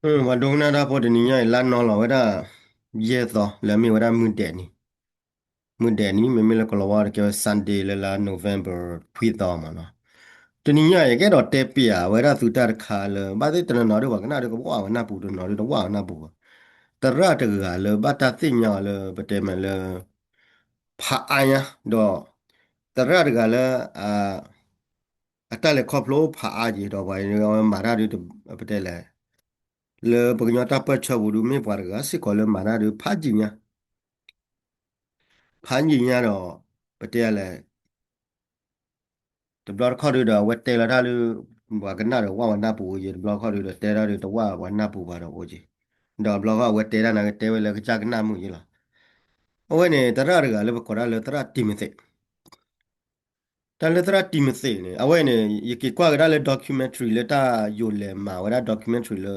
ပှၤဒိကနၣ်တၢ်ဖိတနံၤညါအံၤ လါနီၤလီၤဝဲဒၣ် ယဲၢ်သီ လၢအမ့ၢ်ဝဲဒၣ်မုၢ်ဒဲးနံၤ, မုၢ်ဒဲးနံၤ မ့မ့ၢ်လၢကလီၤဝါတကဲဝဲ Sunday လၢလါ November ခွံသီမ့ၢ်နီၤ. တနံၤညါအံၤ ကအဲၣ်ဒိးတဲပျးဝဲဒၣ်သုတၢ်တခါလၢ ဘၣ်သ့ၣ်တနီၤနီၤဒုး ပှၤကနၣ်ဒုးကဝၣ်ဝဲနၢ်ပူၤ တနီၤဒုးတဝၣ်ဝဲနၢ်ပူၤဘၣ်. သရၣ်တဂၤလၢဘၣ်တၢ်သ့ၣ်ညါအီၤလၢ ပတဲမးလၢ ဖးအါညါ ဒီး သရၣ်တဂၤလၢ အတၢ်လဲၤခီဖျိဖးအါက့ၤဒီး ပှၤအဝဲမၤတၢ်ဒုး ပတဲလဲၣ် လၢပှၤကညီတၢ်ပၢၢ်ဆၢပူၤဒုး မ့ၢ်ပှၤတဂၤစ့ၢ်ကီးလၢမၤတၢ်ဒုး ဖးယံာ်ညါ ဖးယံာ်ညါဒီး ပတဲလဲၣ် တဘျီတခီၣ်ဒုးဒီး အဝဲတဲလီၤတၢ်လၢ ပှၤကနၣ်ဒီးဝၣ်ဝဲနၢ်ပူၤဝဲယဲ တဘျီတခီၣ်ဒုးဒီး တဲတၢ်ဒုးတဝၣ်ပှၤနၢ်ပူၤဘၣ်ဒီးအိၣ်က့ၤ, ဒီးဘျီတခီၣ်အဝဲတဲတၢ်န့ၣ် ကတဲဝဲလၢကစၢ်ကနၣ်မုာ်ယဲလီၤ. အဝဲန့ၣ် သရၣ်တဂၤလၢပကိးဒၣ်လၢသရၣ်တံၤမသ့း တၢ်လၢသရၣ်တံၤမသ့းန့ၣ် အဝဲန့ၣ် ယက့ၤကွၢ်ကဒါလၢ documentary လၢတၢ်ယိၤလဲၤမၤဝဲဒၣ် documentary လၢ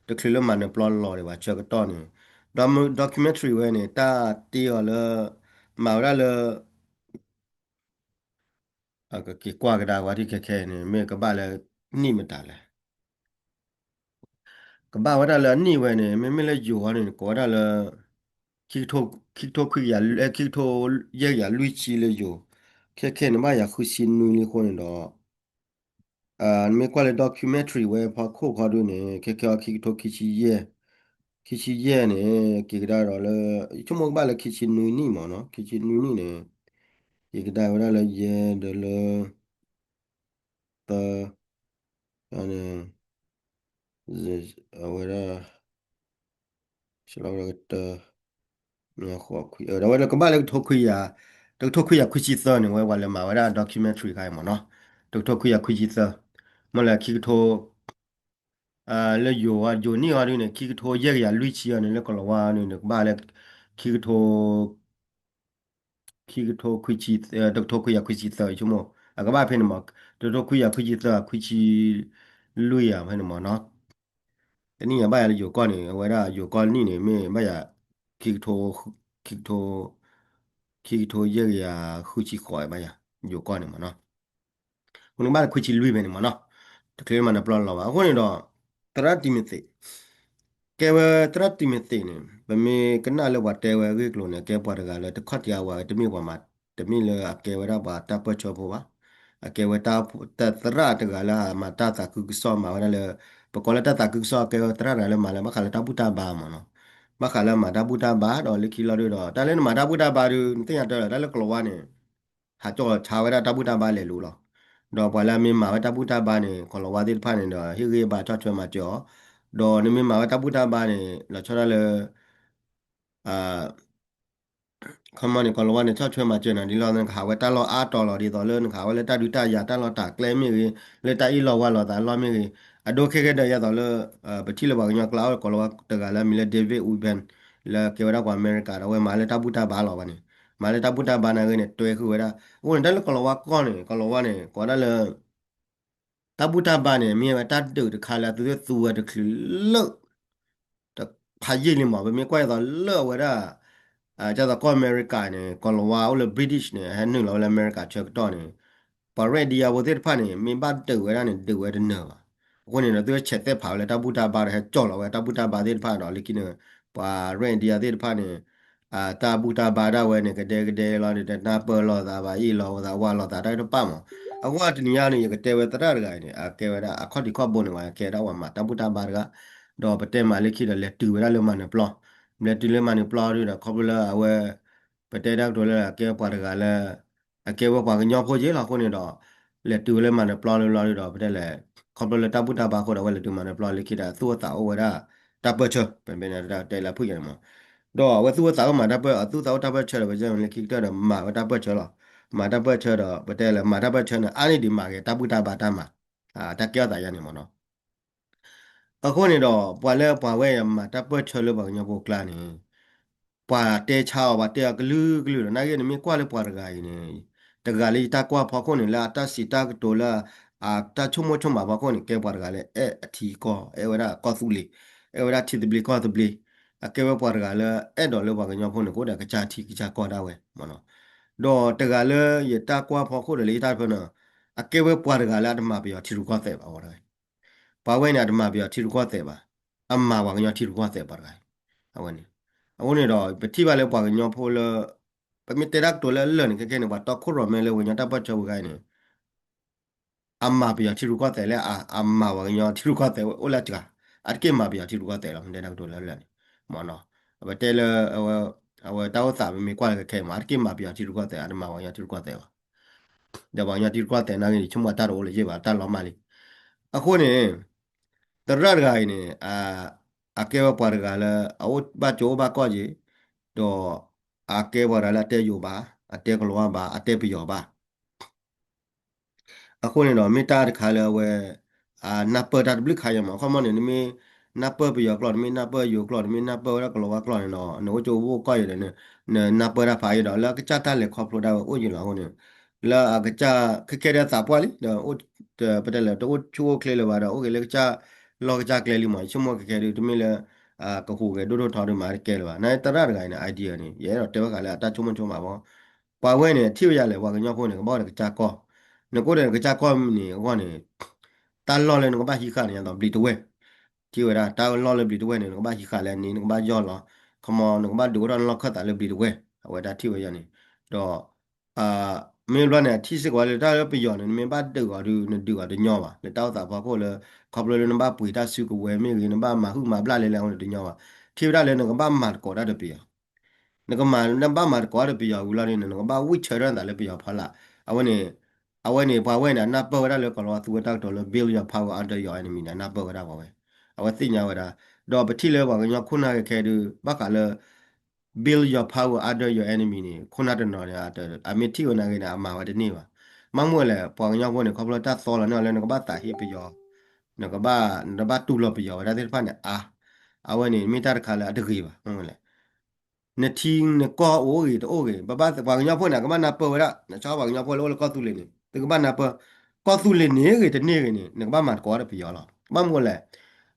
တချုးလၢမၤနၢၤပျီလီၤဒံးဘၣ် ဆၢကတီၢ်န့ၣ် ဒီး documentary ဝဲန့ၣ် တၢ်တ့အီၤလၢ မၤဝဲဒၣ်လၢ ကက့ၤကွၢ်ကဒါဝဲဒၣ်ခဲခဲန့ၣ် မ့ၢ်ကဘၣ်လၢနံၣ်မတၤလဲၣ် ကဘၣ်ဝဲဒၣ်လၢအနံၣ်ဝဲန့ၣ် မ့မ့ၢ်လၢယိၤအီၤန့ၣ် ကိးဝဲဒၣ်လၢ ခံကထိ ခံကထိ ယဲၢ်ကယၤလွံၢ်ဆံလၢယိၤ, ခဲခဲန့ၣ်ဘၣ်ယၤဃုဆံနွံလံအဃိန့ၣ်ဒီး နမ့ၢ်ကွၢ်လၢ documentary ဝဲဖီခိၣ်ခီဒုန့ၣ် ခဲခဲအီၤ ခံကထိခံဆံယဲၢ်, ခံဆံယဲၢ်န့ၣ် က့ၤကဒါဒီးလၢ ယဆိကမိၣ်ကဘၣ်လၢခံဆံနွံနံၣ်မ့ၢ်နီၤ ခံဆံနွံနံၣ်န့ၣ် က့ၤကဒါဝဲဒၣ်လၢယဲၢ်ဒီးလၢ သၢ န့ၣ် အဝဲဒၣ် ဆလီကတၢၢ် အဝဲဒၣ်ကဘၣ်လၢကထိခွံကယၤ, တကထိခွံကယၤခွံဆံသၢန့ၣ် ဝဲပှၤလဲၤမၤဝဲဒၣ် documentary ခါအံၤမ့ၢ်နီၤ, တကထိခွံကယၤခွံဆံသၢ, မ့ၢ်လၢခံကထိ လၢယိၤအီၤ ယိၤနံၣ်အီၤဒုန့ၣ် ခံကထိယဲၢ်ကယၤလွံၢ်ဆံအီၤန့ၣ် လၢကလီၤဝါန့ၣ် ကဘၣ်လၢ ခံကထိ ခံကထိခွံဆံ, တကထိခွံကယၤခွံဆံသၢ ယဆိကမိၣ်အကဘၣ်ဖဲန့ၣ်မ့ၢ် တကထိခွံကယၤခွံဆံသၢ ခွံဆံလွံၢ်ယၤဖဲန့ၣ်မ့ၢ်နီၤ, တနံၣ်ညါဘၣ်ယၤလၢယိၤကီၢ်န့ၣ် အဝဲဒၣ်ယိၤကီၢ်နံၣ်န့ၣ် မ့ၢ်ဘၣ်ယၤ ခံကထိ ခံကထိ ခံကထိယဲၢ်ကယၤဃုဆံဃိးဘၣ်ယၤ ယိၤကီၢ်န့ၣ်မ့ၢ်နီၤ အဃိန့ၣ်ဘၣ်လၢခွံဆံလွံၢ်ဖဲန့ၣ်မ့ၢ်နီၤ, တချုးမၤနၢၤပျီလီၤဘၣ်. အဃိန့ၣ်ဒီး သရၣ်တံၤမသ့း ကဲဝဲသရၣ်တံၤမသ့းန့ၣ် ပမ့ၢ်ကနၣ်လၢပှၤတဲဝဲအဂ့ၢ်အကျိၤန့ၣ် ကဲပှၤတဂၤလၢတခီၣ်ထံးအဝဲ တမ့ၢ်ပှၤမၤ တမ့ၢ်လၢအကဲဝဲဒၣ်ပှၤတၢ်ပၢၢ်ဆၢဖိဘၣ်. အကဲဝဲတၢ်သရၣ်တဂၤလၢအမၤတၢ်သးခုကစီၣ်မၤဝဲဒၣ်လၢ ပကိးလၢတၢ်သးခုကစီၣ် အကဲဝဲသရၣ်တဂၤလၢမၤလၢဘၣ်ဃးလၢတၢ်ဘူၣ်တၢ်ဘါမ့ၢ်နီၤ, ဘၣ်ဃးလၢမၤတၢ်ဘူၣ်တၢ်ဘါဒီးလၢခံလီၤဒုဒီး တၢ်လၢနမၤတၢ်ဘူၣ်တၢ်ဘါဒု နသ့ၣ်ညါတၢ်လၢတၢ်လၢကလီၤဝါန့ၣ် ဟးကၠီၣ်ဆါဝဲဒၣ်တၢ်ဘူၣ်တၢ်ဘါလဲၤလူၤလီၤ. ဒီးပှၤလၢအမ့ၢ်မၤဝဲတၢ်ဘူၣ်တၢ်ဘါန့ၣ် ကီၤလီၤဝါသ့ၣ်တဖၣ်န့ၣ်ဒီး ဟ့ၣ်ဂံၢ်ဘါဆီၣ်ထွဲမၤစၢၤအီၤ, ဒီးနမ့ၢ်မၤဝဲတၢ်ဘူၣ်တၢ်ဘါန့ၣ် လီၤဆီဒၣ်တၢ်လၢ ခီမီန့ၣ် ကီၤလီၤဝါန့ၣ် ဆီၣ်ထွဲမၤစၢၤနၤဒ်လီၤ နကဟးဝဲတၢ်လီၢ်အါတီၤလီၤ ဒ်သိးလၢနကဟးဝဲလၢတၢ်ဒုးတၢ်ယၤ တၢ်လီၢ်တၢ်ကျဲမ့ၢ်ဂ့ၤ, လၢတၢ်အ့ၣ်လိာ်ဝါလိာ်သးအလီၢ်မ့ၢ်ဂ့ၤ, အဒိခဲကဲဒီးယဲသိးလၢ ပထံၣ်လၢပှၤကညီကျါအိၣ်ကီၤလီၤဝါတဂၤလၢအမံၤလၢ David Wieben လၢကဲဝဲဒၣ်ပှၤအမဲရကၤဒီး အဝဲမၤလၢတၢ်ဘူၣ်တၢ်ဘါလီၤဘၣ်န့ၣ်, မၤလၢတၢ်ဘူၣ်တၢ်ဘါန့ၣ်ဂ့ၤန့ၣ် တွဲဃုာ်ဝဲဒၣ်. အဃိန့ၣ် တၢ်လၢကီၤလီၤဝါကီၢ်န့ၣ် ကီၤလီၤဝါန့ၣ် ကိးဝဲဒၣ်လၢ တၢ်ဘူၣ်တၢ်ဘါန့ၣ် မ့ၢ်ဝဲတၢ်ဒုးတခါလၢအသုသုသူဝဲတချုးလၢ တဖးယံာ်လံမး ပမ့ၢ်ကွၢ်အသိးလၢအဝဲဒၣ် ဒ်သိးကီၢ်အမဲရကၤန့ၣ် ကီၤလီၤဝါအိၣ်လၢ British န့ၣ် ဟဲနုာ်လီၤဝဲလၢအမဲရကၤဆၢကတီၢ်န့ၣ် ပှၤရဲၣ်ဒံယါဖိသ့ၣ်တဖၣ်န့ၣ် မ့ၢ်ဘၣ်ဒုးဝဲဒၣ်န့ၣ် ဒုးဝဲတနၢၤဘၣ်. အဃိန့ၣ်ဒီး သုဝဲဆဲးသဲဖးဝဲလၢတၢ်ဘူၣ်တၢ်ဘါဒီး ဟဲကၠီၣ်လီၤဝဲတၢ်ဘူၣ်တၢ်ဘါသ့ၣ်တဖၣ်ဒီး လၢခံန့ၣ် ပှၤရဲၣ်ဒံယါသ့ၣ်တဖၣ်န့ၣ် တၢ်ဘူၣ်တၢ်ဘါဒၣ်ဝဲန့ၣ် ကဒဲကဒဲလီၤဒီး တနၢ်ပၢၢ်လိာ်သးဘၣ် အ့ၣ်လိာ်သးဝါလိာ်သးတၢ်တပာ်မး. အဃိတနံၤညါန့ၣ် ယကတဲဝဲသရၣ်တဂၤအံၤန့ၣ် အကဲဝဲဒၣ်အခီၣ်ထံးခီၣ်ဘိန့ၣ် ပှၤကဲဒၣ်ပှၤမၤတၢ်ဘူၣ်တၢ်ဘါတဂၤ ဒီးပတဲမးလၢခံဒီး လဲၤတုၤဝဲဒၣ်လၢမၤနၢၤပျီ, လဲၤတုၤလၢမၤနၢၤပျီဒုဒီး ခီဖျိလၢအဝဲ ပတဲတၢ်ကတိၤလၢအကဲပှၤတဂၤလၢ အကဲဝဲပှၤကညီဖိက့လီၤ. အဃိန့ၣ်ဒီး လဲၤတုၤဝဲလၢမၤနၢၤပျီလၢလီၤဒုဒီး ပတဲလဲၣ် ခီဖျိလၢတၢ်ဘူၣ်တၢ်ဘါအဃိဒီး အဝဲလဲၤတုၤမၤနၢၤပျီလၢခံဒီး သူၣ်အိၣ်သးအိၣ်ဝဲဒၣ် တၢ်ပၢၢ်ဆၢ ပမ့ၢ်တဲလၢဖုၣ်ယဲၢ်န့ၣ်မး ဒီးအဝဲသူၣ်အိၣ်သးအိၣ်မၤတၢ်ပၢၢ် သူၣ်အိၣ်သးအိၣ်တၢ်ပၢၢ်ဆၢဒီး ပတဲလၢခံကတၢၢ်ဒီး မၤဝဲတၢ်ပၢၢ်ဆၢလီၤ. မၤတၢ်ပၢၢ်ဆၢဒီး ပတဲလၢ မၤတၢ်ပၢၢ်ဆၢန့ၣ် အါန့ၢ်ဒံးမၤက့ၤတၢ်ဘူၣ်တၢ်ဘါတၢ်မၤ တၢ်ကဲထီၣ်သးယါန့ၣ်မးနီၤ. အဃိန့ၣ်ဒီး ပှၤလၢပှၤဝဲအံၤမၤတၢ်ပၢၢ်ဆၢလၢပှၤကညီဖိကျါန့ၣ် ပှၤတဲဆါအီၤ ပှၤတဲအီၤကလုာ်ကလုာ်ဒီး နာ်က့န့ၣ်မ့ၢ်ကွၢ်လၢပှၤတဂၤအံၤန့ၣ် တဂၤလၢယတၢ်ကွၢ်ဖီခိၣ်န့ၣ် လၢအတၢ်စံးတၢ်ကတိၤလၢ အတၢ်ဆိကမိၣ်ဆိကမးဖီခိၣ်န့ၣ် ကဲပှၤတဂၤလၢအဲၣ်အထံအကီၢ် အဲၣ်ဝဲဒၣ်ကီၢ်သူလ့ၤ အဲၣ်ဝဲဒၣ်ထံသဘျ့ကီၢ်သဘျ့ အကဲဝဲပှၤတဂၤလၢအဲၣ်ဒိးလၢပှၤကညီဖိန့ၣ် ကအိၣ်ဒီးကစၢ်ထံကစၢ်ကီၢ်ဒၣ်ဝဲမးနီၤ. ဒီးတဂၤလၢယတၢ်ကွၢ်ဖီခိၣ်ဒီးလၢယတၢ်တဖၢန့ၣ် အကဲဝဲပှၤတဂၤလၢအတမၤပယီၤထံရူၢ်ကီၢ်သဲးဘၣ်ဝဲဒၣ် ပှၤဝဲန့ၣ် အတမၤပယီၤထံရူၢ်ကီၢ်သဲးဘၣ်. အမၤပှၤကညီထံရူၢ်ကီၢ်သဲးပှၤတဂၤအံၤ, အဝဲန့ၣ်, အဃိန့ၣ်ဒီး ပထံၣ်ဘၣ်လၢပှၤကညီဖိလၢ ပမ့ၢ်တဲတၢ်ကတိၤလၢအလၢာ်န့ၣ် ခဲခဲန့ၣ် ပှၤတီခိၣ်ရိၣ်မဲလၢပှၤကညီတၢ်ပၢၢ်ဆၢပူၤတဂၤအံၤန့ၣ် အမၤပယီၤထံရူၢ်ကီၢ်သဲးလၢအမၤပှၤကညီထံရူၢ်ကီၢ်သဲးအိၣ်လၢအစှၤ, အတက့ၢ်မၤပယီၤထံရူၢ်ကီၢ်သဲးလီၤ. မ့ၢ်တဲတၢ်ကတိၤလၢအလၢာ်န့ၣ်, မ့ၢ်နီၤ, ပတဲလၢ အဝဲတၢ်အိၣ်သးမ့မ့ၢ်ကွၢ်လၢခဲခဲအံၤမး အတက့ၢ်မၤပယီၤထံရူၢ်ကီၢ်သဲး အတမၤပှၤကညီထံရူၢ်ကီၢ်သဲးဘၣ်. ဒီးပှၤကညီထံရူၢ်ကီၢ်သဲးနာ်က့န့ၣ် ဆိကမိၣ်အတၢ်တအိၣ်လၢၤယ့ၢ်ဘၣ် တၢ်လီၤမၢ်လံ. အဃိန့ၣ် သရၣ်တဂၤအံၤန့ၣ် အကဲဝဲပှၤတဂၤလၢ အအိၣ်ဘၣ်ကၠိအိၣ်ဘၣ်ကီၢ်က့ၤ, ဒီးအကဲပှၤတဂၤလၢအတဲယိၤဘၣ်, အတဲကလီၤဝါဘၣ်, အတဲပယီၤဘၣ်. အဃိန့ၣ်ဒီး မ့ၢ်တၢ်တခါလၢအဝဲ အနၢ်ပၢၢ်တၢ်တဘျုးခါယဲၢ်မး. အခီပညီန့ၣ် နမ့ၢ်နၢ်ပၢၢ်ပယီၤကျိာ်, နမ့ၢ်နၢ်ပၢၢ်ယိၤကျိာ်, နမ့ၢ်နၢ်ပၢၢ်ဝဲဒၣ်ကလီၤဝါကျိာ်န့ၣ်ဒီး နအိၣ်ကၠိအိၣ်ဘၣ်ကီၢ်က့ၤဒီး နနၢ်ပၢၢ်တၢ်ဖးအံၤဒီး လၢအကစၢ်တၢ်လဲၤခီဖျိဒၣ်ဝဲအိၣ်ယံာ်လီၤ. အဃိန့ၣ် လၢအကစၢ်ခဲခဲဒီးသးပှၢ်လံ, ဒီး ပတဲလဲၣ် တအိၣ်ဆူၣ်အိၣ်ချ့လၢၤဘၣ်ဒီး အိၣ်က့ၤလၢကစၢ်လီၢ်ကစၢ်ကျဲလံမး. ယဆိကမိၣ်ခဲခဲဒုး တမ့ၢ်လၢ ကဟူးဂဲၤဒိၣ်ဒိၣ်ထီဒုးမးတကဲလၢၤဘၣ်. နသရၣ်တဂၤအံၤန့ၣ် idea န့ၣ် ယအဲၣ်ဒိးတဲဝဲဃာ်လၢအတၢ်ဆိကမိၣ်ဆိကမးဘၣ်. ပှၤဝဲန့ၣ် ထံၣ်ဝဲယၤလဲၣ် ပှၤကညီဖိန့ၣ် ကဘၣ်အိၣ်ဒီးကစၢ်ကီၢ်, နကအိၣ်ဒီးနကစၢ်ကီၢ်န့ၣ်အဂီၢ်န့ၣ် တၢ်လီၢ်လၢနကဘၣ်ဟံးဃာ်န့ၣ် ယသိးဘျံးတဝဲၢ်, ထံၣ်ဝဲဒၣ် တၢ်လီၢ်လၢဘျံးတဝဲၢ်န့ၣ် နကဘၣ်ဟံးဃာ်လၢန့ၣ် နကဘၣ်ယီၢ်လီၤ, ခီမီ နကဘၣ်ဒုးအိၣ်ထီၣ်နလီၢ်ခၢၣ်သးလၢဘျံးတဝဲၢ်, အဝဲဒၣ်ထံၣ်ဝဲယၤန့ၣ်, ဒီး မ့ၢ်ဘျီန့ၣ် အထံၣ်စ့ၢ်ကီးလၢတၢ်လၢပယီၤန့ၣ် နမ့ၢ်ဘၣ်ဒုးအီၤဒုး နဒုးအီၤတညီဘၣ် လၢတၢ်အိၣ်သးဖီခိၣ်လၢ ခီဖျိလၢနဘၣ်ပှ့ၤတၢ်စုကဝဲၤမ့ၢ်ဂ့ၤ နဘၣ်မၤဟုၣ်မၤဘျၣ်လဲၣ်လဲၣ်အဃိန့ၣ်တညီဘၣ်. ထံၣ်ဝဲဒၣ်လၢနကဘၣ်မၤသကိးတၢ်ဒီးပယီၤ, နကမၤ နဘၣ်မၤသကိးတၢ်ဒီးပယီၤဝံၤလီၤန့ၣ် နကဘၣ်ဝံၢ်ဆၢထၢၣ်နသးလၢပယီၤဖီလာ်. အဝဲန့ၣ် အဝဲန့ၣ် ပှၤဝဲန့ၣ် အနၢ်ပၢၢ်ဝဲဒၣ်လၢကီးလီၤဝါသူဝဲတၢ်ကတိၤလၢ build your power under your enemy န့ၣ် အနၢ်ပၢၢ်ဝဲဒၣ်ပှၤဝဲ, အဝဲသ့ၣ်ညါဝဲဒၣ်, ဒီးပထံၣ်လၢပှၤကညီခိၣ်နၢ်ခဲခဲဒုး ဘၣ်ဃးလၢ build your power under your enemy န့ၣ် ခိၣ်နၢ်တနီၤန့ၣ် အမ့ၢ်ထံၣ်ဝဲနာ်က့န့ၣ် အမၤဝဲတန့ၢ်ဘၣ်. ဘၣ်မနုၤလဲၣ် ပှၤကညီဖိန့ၣ် ခီဖျိတၢ်သီလီၤန့ၢ်အီၤလၢနကဘၣ်သးဟ့ပယီၤ, နကဘၣ် နဘၣ်တူၢ်လိာ်ပယီၤဝဲဒၣ်သ့ၣ်တဖၣ်န့ၣ် အါ, အဝဲန့ၣ် မ့ၢ်တၢ်တခါလၢအတဂ့ၤဘၣ် မ့ၢ်လဲၣ် နထံနကီၢ်အိၣ်ဂ့ၤတအိၣ်ဂ့ၤ ပဘၣ်ပှၤကညီဖိန့ၣ် ကဘၣ်နၢ်ပၢၢ်ဝဲဒၣ် နဆီပှၤကညီဖိလၢအိၣ်လၢကီၢ်သူလ့ၤန့ၣ် သုကဘၣ်နၢ်ပၢၢ်, ကီၢ်သူလ့ၤန့ၣ်ဂ့ၤတန့ၢ်ဂ့ၤန့ၣ် နကဘၣ်မၤသကိးဒီးပယီၤလီၤ. ဘၣ်မနုၤလဲၣ်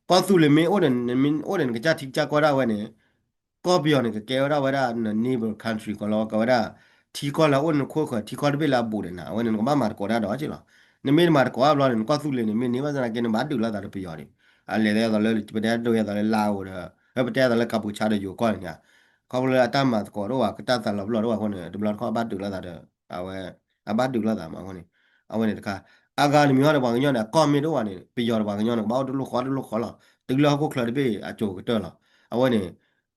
ကီၢ်သူလ့ၤမ့ၢ်အိၣ်ဒီး မ့ၢ်အိၣ်ဒီးနကစၢ်ထံကစၢ်ကီၢ်ဒၣ်ဝဲန့ၣ် ကီၢ်ပယီၤန့ၣ် ကကဲဝဲဒၣ်ဝဲဒၣ်န neighbor country ကီးလီၤ ကဝဲဒၣ် ထံကီၢ်လၢအအိၣ်နခိၣ်ဃၢၤ ထံကီၢ်တဘ့ၣ်လၢအဘူးဒီးနၤ အဝဲန့ၣ် နကဘၣ်မၤသကိးတၢ်ဒီးက့လီၤ. နမ့ၢ်တမၤသကိးဘျီန့ၣ် နကီၢ်သူလ့ၤန့ၣ် မ့ၢ်န့ၢ်ဘၣ်ဆၣ်သနာ်က့ နဘၣ်ဒုးလိာ်သးဒီးပယီၤန့ၣ် အလဲၤဒ်သိးလၢ ပတဲဒ်သိးလၢလါအိၣ်ဒီး ပတဲဒ်သိးလၢကၢပူၤဆါဒီးယိၤကီၢ်န့ၣ် ခီဖျိလၢအတၢ်မၤသကိးတအိၣ်ဘၣ် ကတၢ်သးလီၤပလိာ်တအိၣ်ဘၣ်အဃိန့ၣ် တဘျီတခီၣ်ဘၣ်ဒုးလိာ်သးဒီး အဝဲ အဘၣ်ဒုးလိာ်သးမးအဃိန့ၣ် အဝဲန့ၣ်တခါ အဂၤတမံၤဟီဒီးပှၤကညီန့ၣ် အကီၢ်မ့ၢ်တအိၣ်ဘၣ်န့ၣ် ပယီၤဒီးပှၤကညီန့ၣ် ကဘၣ်အိၣ်တလိၣ်ဃီတလိၣ်ဃီလီၤ. တုၤလၢဟီၣ်ခိၣ်ချၢတဘ့ၣ်အစိၤကတၢၢ်လီၤ. အဝဲန့ၣ်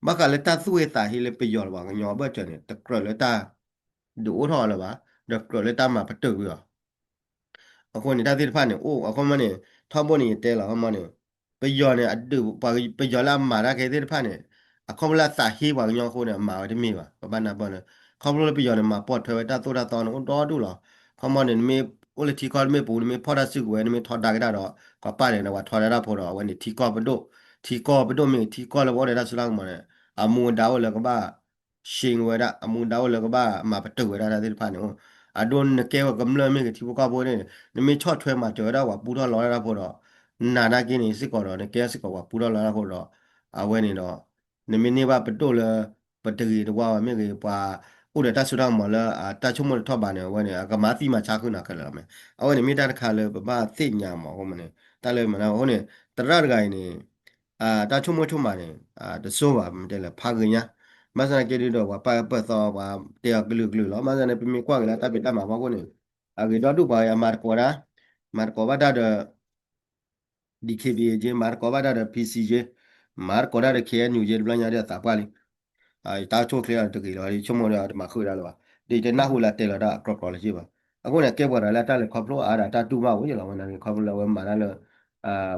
ဘၣ်ဃးလၢတၢ်သူၣ်ဝဲသးဟ့လၢပယီၤဒီးပှၤကညီအဘၢၣ်စၢၤန့ၣ် တကြၢးလၢတၢ်ဒုးအိၣ်ထီၣ်အီၤလၢၤဘၣ်, ဒီးကြၢးလၢတၢ်မၤပတုာ်ကွံာ်အီၤ အဃိန့ၣ် တၢ်သ့ၣ်တဖၣ်န့ၣ် အိၣ်အခီပညီန့ၣ် ထီဘိန့ၣ် ယတဲလီၤအခီပညီန့ၣ် ပယီၤန့ၣ် အဒုး ပယီၤလၢအမၤတၢ်ခဲသ့ၣ်တဖၣ်န့ၣ် အခီပညီလၢအသးဟ့ပှၤကညီအဃိန့ၣ် အမၤဝဲတမ့ၢ်ဘၣ်. ပဘၣ်နၢ်ပၢၢ်လၢ ခီဖျိလၢပယီၤန့ၣ် မၤပိာ်ထွဲဝဲတၢ်သိၣ်တၢ်သီန့ၣ် အိၣ်ဒီဒူၣ်လီၤ. အခီပညီန့ၣ် နမ့ၢ်အိၣ်လၢထံကီၢ်တဘ့ၣ်ပူၤ နမ့ၢ်ဖီၣ်တၢ်စုကဝဲၤ နမ့ၢ်ထီဒါက့ၤတၢ်ဒီး ပှၤပာ်န့ၣ်ဒီး ပှၤထီဒါတၢ်ဖိဒီး အဝဲန့ၣ် ထံကီၢ်ပဒိၣ်, ထံကီၢ်ပဒိၣ်မ့ၢ်ဂ့ၤ ထံကီၢ်လၢပအိၣ်ဒီးတၢ်စိတၢ်ကမီၤန့ၣ် အမူအဒါအိၣ်လၢကဘၣ် ရှင်းဝဲဒၣ် အမူဒါအိၣ်လၢကဘၣ်မၤပတုာ်ဝဲဒၣ်တၢ်သ့ၣ်တဖၣ်န့ၣ် အဒိနကဲဝဲကမျၢၢ်မ့ၢ်ဂ့ၤ ထံဖိကီၢ်ဖိန့ၣ် နမ့ၢ်ဆီၣ်ထွဲမၤစၢၤဝဲဒၣ်ပှၤပူထီၣ်လီတၢ်ဖိဒီး နၤနာ်က့န့ၣ်စ့ၢ်ကီးဒီး နကဲစ့ၢ်ကီးပှၤပူထီၣ်လီတၢ်ဖိဒီး အဝဲန့ၣ်ဒီး နမ့ၢ်န့ၢ်ဘၣ်ပဒိၣ်လၢ ပတဂ့ၤတဝါဘၣ်မ့ၢ်ဂ့ၤ ပှၤအိၣ်ဒီးတၢ်စိတၢ်ကမီၤလၢအတၢ်ဆိကမိၣ်တထီၣ်ဘးန့ၣ် အဝဲန့ၣ် အကမၤသံမၤဆါဃုာ်နၤခဲလၢာ်လီၤ. အဝဲန့ၣ်မ့ၢ်တၢ်တခါလၢပဘၣ်သ့ၣ်ညါမးအဃိန့ၣ် တၢ်လၢမၤန့ၣ်အဃိန့ၣ် သရၣ်တဂၤအံၤန့ၣ် တၢ်ဆိကမိၣ်ဆိကမးန့ၣ် တစိၢ်ဘၣ် ပမ့ၢ်တဲလၢဖးဂ့ၤညါ ဘၣ်ဆၣ်သနာ်က့ဒုးဒီး ပှၤပာ်ပၢၢ်သီ ပှၤတဲအီၤကလုာ်ကလုာ်လီၤ. ဘၣ်ဆၣ်န့ၣ် ပမ့ၢ်ကွၢ်က့ၤလၢတၢ်ဖံးတၢ်မၤဖီခိၣ်န့ၣ် အဂ့ၤဒီဒူၣ်ပှၤအံၤအမၤသကိးတၢ် မၤသကိးဘၣ်တၢ်ဒီး DKBA က့ မၤသကိးဘၣ်တၢ်ဒီး PC က့ မၤသကိးတၢ်ဒီး KNU က့ တဘျီညါဒီးသးပှၢ်လံ တၢ်ဆိၣ်ချ့အီၤတဂ့ၤလီၤ ယဆိကမိၣ်ဒီးတမၤဃုာ်ဒၣ်လၢၤဘၣ် ဒီးယတနၢ်ဟူလၢတဲလီၤတၢ်အကြီကြီလၢၤဘၣ်. အဃိန့ၣ် ကဲပှၤတဂၤလၢအတၢ်လဲၤခီဖျိအါဒီးတၢ်တူၢ်ဘၣ်အိၣ်ယလီၤ ဝဲနာ်က့ခီဖျိလၢအဝဲမၤတၢ်လၢ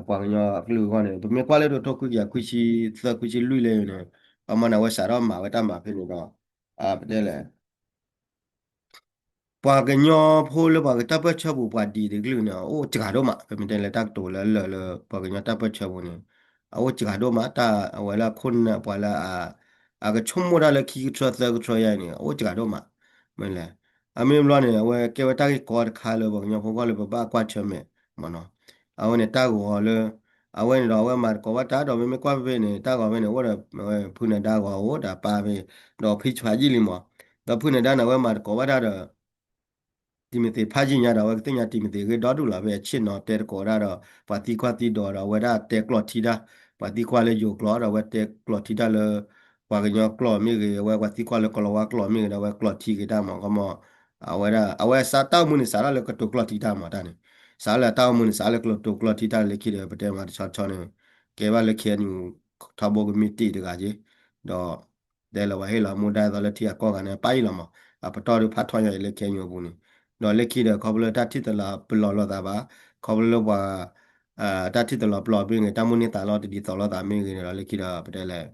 ပှၤကညီအကလုာ်အဂီၢ်န့ၣ် ပမ့ၢ်ကွၢ်လၢတကထိခွံကယၤခွံဆံသၢခွံဆံလွံၢ်လၢန့ၣ် အမၤန့ၣ် အဝဲစးထီၣ်မၤဝဲတၢ်မၤဖဲန့ၣ်ဒီး ပတဲလဲၣ် ပှၤကညီဖိလၢပှၤကတၢ်ပၢၢ်ဆၢပူၤ ပှၤဒ်တကလုာ်န့ၣ် အအိၣ်စှၤဒိၣ်မး ပမ့ၢ်တဲလၢတၢ်ကတိၤလၢအလၢာ်လၢပှၤကညီတၢ်ပၢၢ်ဆၢပူၤန့ၣ် အအိၣ်စှၤဒိၣ်မး တၢ်အဝဲလၢအခိၣ်နၢ်ပှၤလၢ အကဆိကမိၣ်တၢ်လၢခံကထြၢသၢကထြၢယါအံၤန့ၣ် အအိၣ်စှၤဒိၣ်မး မ့ၢ်လဲၣ် အမ့ၢ်ဘျီန့ၣ် အဝဲကဲဝဲတၢ်ဂ့ၢ်ကီတခါလၢပှၤကညီဖိဂီၢ်လၢပဘၣ်ကွၢ်ဆၢၣ်မဲာ်မ့ၢ်နီၤ အဝဲန့ၣ်တၢ်ဂီၤလၢ အဝဲန့ၣ်ဒီးအဝဲမၤသကိးဘၣ်တၢ်ဒီး မ့မ့ၢ်ကွၢ်ဖဲဖဲန့ၣ် တၢ်ဂီၤဖဲန့ၣ် အိၣ်ဒီးဖုနဒါဂီၤအိၣ်ဒီးပၢ်ဖဲ ဒီးဖံဖးယံာ်လံမး ဒီးဖုနဒါန့ၣ် အဝဲမၤသကိးဘၣ်တၢ်ဒီး တံၤမသ့းဖးယံာ်ညါဒီး အဝဲကသ့ၣ်ညါတံၤမသ့းဂ့ၢ်ဒီဒူၣ်လီၤ ဖဲအဆ့ၣ်နီၤတဲသကိးတၢ်ဒီး ပှၤသံကွၢ်သံဒိးဒီး အဝဲဒၣ်တဲကျိးထံတၢ် ပှၤသံကွၢ်လၢယိၤကျိာ်ဒီး အဝဲတဲကျိာ်ထံတၢ်လၢ ပှၤကညီကျိာ်မ့ၢ်ဂ့ၤ, အဝဲပှၤသံကွၢ်လၢကလီၤဝါကျိာ်မ့ၢ်ဂ့ၤဒီး အဝဲကျိာ်ထံက့ၤတၢ်မး ကမီၤ, အဝဲဒၣ် အဝဲစးတၢ်အိၣ်မူန့ၣ် စးထီၣ်လၢကတိၤကျိာ်ထံတၢ်မးတၢ်န့ၣ်, စးထီၣ်လၢတၢ်အိၣ်မူန့ၣ် စးလၢကတိၤကျိာ်ထံတၢ်လၢခံဒီး ပတဲမးတဆီတဆီန့ၣ် ကဲဘၣ်လၢ ခ့ၣ်အဲၣ်ယူၣ် ထီဘိကမံးတံာ်တဂၤက့ၤ, ဒီး တဲလၢပှၤဟ့ၣ်လီၤမူဒါအသိးလၢထံအကီၢ်ဂၤန့ၣ် ပၢ်အံၤလီၤမး, အပတီၢ်ဒုးဖးထီညါအံၤလၢ ခ့ၣ်အဲၣ်ယူၣ် အပူၤန့ၣ်, ဒီးလၢခံဒီး ခီဖျိလၢတၢ်ထံၣ်တလီၤပလိာ်လိာ်သးဘၣ်, ခီဖျိလၢပှၤ တၢ်ထံၣ်တလီၤပလိာ်မ့ၢ်ဂ့ၤ တၢ်မိၣ်န့ၢ်သးလီတဒ်သိးလိာ်သးမ့ၢ်ဂ့ၤန့ၣ်ဒီး လၢခံဒီး ပတဲလဲၣ်,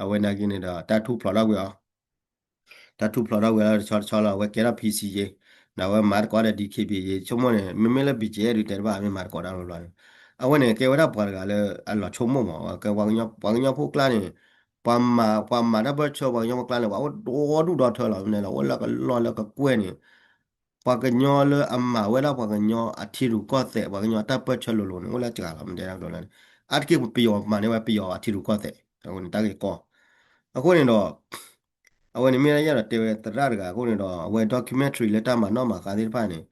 အဝဲနာ်က့န့ၣ်ဒီး တၢ်ထူၣ်ဖျိးထီၣ်ကွံာ်အီၤ တၢ်ထူၣ်ဖျိးထီၣ်ဝဲလီၤတဆီတဆီလီၤ အဝဲကဲထီၣ် P C ယ့ၤ, ဒီးအဝဲမၤသကိးဒီး D K B ယ့ၤ ဆိကမိၣ်န့ၣ် မ့မ့ၢ်လၢ B G F ဒုးတဲတဘၣ် မ့ၢ်မၤသကိးတၢ်ဘျီဘျီန့ၣ်, အဝဲန့ၣ် ကဲဝဲဒၣ်ပှၤတဂၤလၢအလီၤဆိကမိၣ်မး, ကဲပှၤကညီဖိကျါန့ၣ်, ပှၤမၤ ပှၤမၤတၢ်ပၢၢ်ဆၢ ပှၤကညီဖိကျါန့ၣ် ပှၤအိၣ်ဒီဒူၣ်ဒီထၢလီၤ မ့ၢ်န့ၣ်လီၤ အိၣ်လၢကလီလၢကကွဲၢ်န့ၣ် ပှၤကညီလၢအမၤဝဲဒၣ်ပှၤကညီအထံရူၢ်ကီၢ်သဲး ပှၤကညီတၢ်ပၢၢ်ဆၢလိၤလိၤန့ၣ် အိၣ်လၢစှၤလီၤ မ့ၢ်တဲတၢ်ကတိၤလၢန့ၣ်, အါတက့ၢ်ပယီၤမၤန့ၢ်ဝဲပယီၤအထံရူၢ်ကီၢ်သဲး အဃိန့ၣ် တၢ်ဂ့ၢ်ကီ အဃိန့ၣ်ဒီး အဝဲန့ၣ်မ့ၢ်ဒၣ်ယအဲၣ်ဒိးတဲဝဲသရၣ်တဂၤအဃိန့ၣ်ဒီး အဝဲ documentary လၢတၢ်မၤနီၣ်မၤဃါသ့ၣ်တဖၣ်န့ၣ်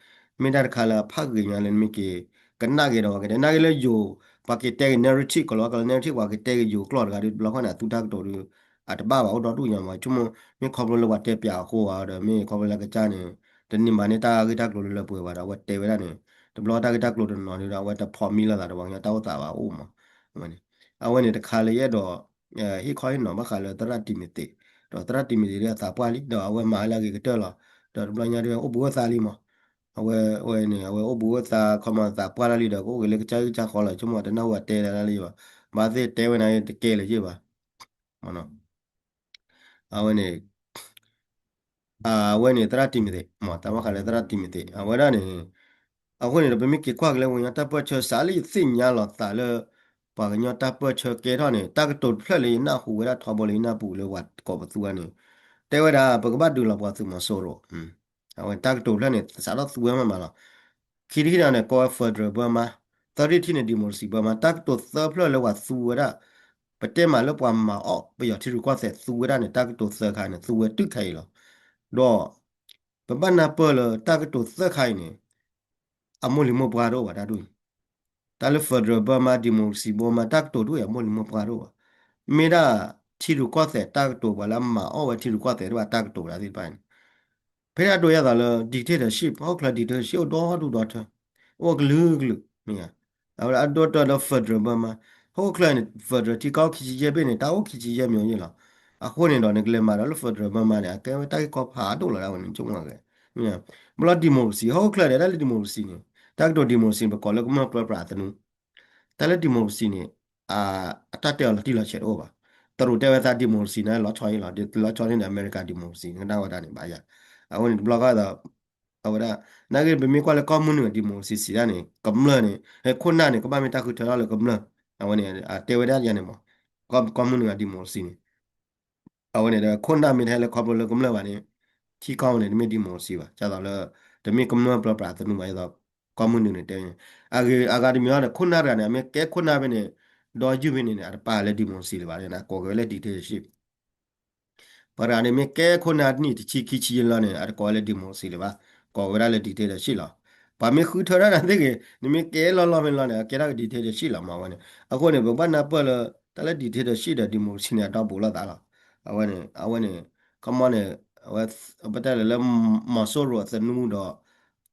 မ့ၢ်တၢ်တခါလၢအဖးဂ့ၤညါလၢနမ့ၢ်က့ၤ ကနၣ်က့ၤဒီး ပှၤကတဲနာ်က့ၤလၢယိၤ ပှၤက့ၤတဲက့ၤ narrative ကီးလီၤ ကလၢ narrative ပှၤက့ၤတဲက့ၤယိၤကျိာ်တဂၤဒီး တဘျီဃီန့ၣ် အသူတၢ်ကတိၤဒီး အတဘၣ်ဘၣ် အိၣ်ဒီဒူၣ်ညါမး ဆိကမိၣ် မ့ၢ်ခီဖျိလၢပှၤတဲပၠးအဃိဘၣ်ဒီး မ့ၢ်ခီဖျိလၢကစၢ်န့ၣ် တန့ၢ်မၤန့ၢ်တၢ်ဂ့ၢ်တၢ်ကျိၤလၢလၢပှဲၤပှဲၤဒီး အဝဲတဲဝဲဒၣ်န့ၣ် တဘျီတၢ်ဂ့ၢ်တၢ်ကျိၤတနီၤန့ၣ်ဒီး အဝဲတဖိးမံလိာ်သးဒီးပှၤကညီတၢ်အိၣ်သးဘၣ်အိၣ်မး အဝဲန့ၣ်တခါလၢယအဲၣ်ဒိး ဟ့ၣ်ခီဟ့ၣ်နီၤဘၣ်ဃးလၢသရၣ်တံၤမသ့း, ဒီးသရၣ်တံၤမသ့းဒီးအသးပှၢ်လံ ဒီးအဝဲမၤလၢအဂ့ၤကတၢၢ်လီၤ, ဒီးတဘျီညါဒီးအိၣ်ဘှံးအိၣ်သါလံမး, အဝဲအဝဲန့ၣ် အဝဲအိၣ်ဘှံးအိၣ်သါ ခီမၤသးပှၢ်တၢ်လံဒီး ကအိၣ်က့ၤလၢကစၢ်ဂံၢ်ကစၢ်ဃီလီၤ ဆိကမိၣ်တနၢ်ဟူအတဲလၢလၢယဘၣ်, ဘၣ်သ့ၣ်တဲဝဲန့ၣ်တကဲလၢၤယဘၣ် အဝဲန့ၣ် အဝဲန့ၣ်သရၣ်တံၤမသ့း မ့ၢ်တၢ်ဘၣ်ဃးလၢသရၣ်တံၤမသ့း အဝဲဒၣ်န့ၣ် အဃိန့ၣ်ဒီး ပမ့ၢ်က့ၤကွၢ်က့ၤလၢပှၤကညီတၢ်ပၢၢ်ဆၢ စးလၢယသ့ၣ်ညါလီၤသးလၢ ပှၤကညီတၢ်ပၢၢ်ဆၢကဲထီၣ်န့ၣ် တၢ်ကတိၤတဖျၢၣ်လၢယနၢ်ဟူဝဲဒၣ်ထီဘိလၢယနၢ်ပူၤလၢပှၤကိးပသူဂၤန့ၣ် တဲဝဲဒၣ် ပကဘၣ်ဒုးလီၤပှၤသုးမီၤစိရိၤ အဝဲတၢ်ကတိၤတဖျၢၣ်န့ၣ် စးထီၣ်သူဝဲမးမးလီၤ. ခံထံၣ်တထံၣ်န့ၣ် ကိးဝဲ federal Burma, သၢထံၣ်တထံၣ်န့ၣ် democracy Burma တၢ်ကတိၤသၢဖျၢၣ်လၢပှၤသူဝဲဒၣ်, ပတဲမးလၢပှၤမၤအီၣ်ပယီၤထံရူၢ်ကီၢ်သဲးသူဝဲဒၣ်န့ၣ် တၢ်ကတိၤသၢခါန့ၣ် သူဝဲတုၤခဲအံၤလီၤ. ဒီး ပဘၣ်နၢ်ပၢၢ်လၢတၢ်ကတိၤသၢခါအံၤန့ၣ် အမိၢ်လံၤမိၢ်ပှၢ်တအိၣ်ဘၣ်တၢ်ဒ်အံၤ, တၢ်လၢ federal Burma, democracy Burma တၢ်ကတိၤတအိၣ်အံၤ အမိၢ်လံၤမိၢ်ပှၢ်တအိၣ်ဘၣ်. မ့ၢ်ဒၣ်ထံရူၢ်ကီၢ်သဲးတၢ်ကတိၤ ပှၤလၢအမၤအီၣ်ဝဲထံရူၢ်ကီၢ်သဲးတဖၣ်တၢ်ကတိၤဒၣ်သ့ၣ်တဖၣ်န့ၣ် ဖဲဒၣ်ဒိယဲၢ်သးလၢ dictatorship ဟီၣ်ခိၣ်ချၢ dictatorship အိၣ်ဒီဒူၣ်ဒီထၢ, အိၣ်ကလုာ်ကလုာ် မ့ၢ်ဧါ, အဝဲဒၣ်အဒိၣ်တၢၢ်လၢ federal Burma ဟီၣ်ခိၣ်ချၢန့ၣ် federal ထံကီၢ်အိၣ်ခံဆံယဲၢ်ဘ့ၣ်န့ၣ် တၢ်အိၣ်ခံဆံယဲၢ်မံၤယဲၢ်လီၤ. အဃိန့ၣ်ဒီး နကလဲၤမၤဒီးလၢ federal Burma န့ၣ် အကဲဝဲတၢ်ဂ့ၢ်ကီဖးဒိၣ်လီၤဒၣ်ဝဲန့ၣ် ဆိကမိၣ်ဂ့ၤ, မ့ၢ်လီၤ democracy ဟီၣ်ခိၣ်ချၢန့ၣ် တၢ်လၢ democracy န့ၣ် တၢ်ကတိၤ democracy န့ၣ် ပကိးလၢကမျၢၢ်ပၢပြးသနူ တၢ်လၢ democracy န့ၣ် အတၢ်တဲအီၤလီၤတံၢ်လီၤဆဲးတအိၣ်ဘၣ်. တရူးတဲဝဲသး democracy န့ၣ် လီၤဆီအံၤလီၤ, လီၤဆီန့ၣ်ဒီး America democracy န့ၣ် ကနၣ်ဝဲဒၣ်န့ၣ် ဘၣ်ယၤ. အဃိန့ၣ် တဘျီဃီဒီး အဝဲဒၣ် နာ်က့ပမ့ၢ်ကွၢ်လၢကီၢ်မုၢ်နုာ် democracy ဒၣ်န့ၣ် ကမျၢၢ်န့ၣ် ဟဲခိၣ်နၢ်န့ၣ် ကဘၣ်မ့ၢ်တၢ်ဃုထၢထီၣ်လၢကမျၢၢ်, အဝဲန့ၣ် တဲဝဲဒၣ်ယၤန့ၣ်မး ကီၢ်မုၢ်နုာ် democracy န့ၣ် အဝဲန့ၣ်ဒီး ခိၣ်နၢ်မ့ၢ်တဟဲလၢခီဖျိလၢကမျၢၢ်ဘၣ်န့ၣ် ထံကီၢ်န့ၣ် တမ့ၢ် democracy ဘၣ်, ဒ်သိးလၢ တမ့ၢ်ကမျၢၢ်ပၢပြးသနူဘၣ် ဒ်သိး ကီၢ်မုၢ်နုာ်န့ၣ်တဲန့ၣ် အဂ့ၤအဂၤတမံၤလီၤဒီး ခိၣ်နၢ်တဂၤန့ၣ် အမ့ၢ်ကဲခိၣ်နၢ်ဖဲန့ၣ် ဒီးယုၢ်ဖဲန့ၣ်န့ၣ် အတပာ်လၢ democracy လၢၤဘၣ်န့ၣ် ကိးက့ၤဝဲလၢ dictatorship ပှၤတဂၤန့ၣ်မ့ၢ်ကဲခိၣ်နၢ်တနံၣ်တဆံခံဆံယဲၢ်လီၤန့ၣ် အတကိးဝဲလၢ democracy လၢၤဘၣ်, ကိးဝဲဒၣ်လၢ dictatorship လီၤ. ပှၤမ့ၢ်ဃုထၢဒၣ်နၤသ့ၣ်ဂ့ၤ နမ့ၢ်ကဲလီၢ်လီၢ်ဖဲန့ၣ်လီၤန့ၣ် အကဲထီၣ်က့ၤ dictatorship လီၤမး အဝဲန့ၣ်. အဃိန့ၣ် ပဘၣ်နၢ်ပၢၢ်လၢ တၢ်လၢ dictatorship ဒီး democracy န့ၣ် အဒီဘူးလိာ်သးလီၤ. အဝဲန့ၣ် အဝဲန့ၣ် ခီမီန့ၣ် အဝဲ ပတဲလၢ လၢ မီၤစိရိၤအသနူဒီး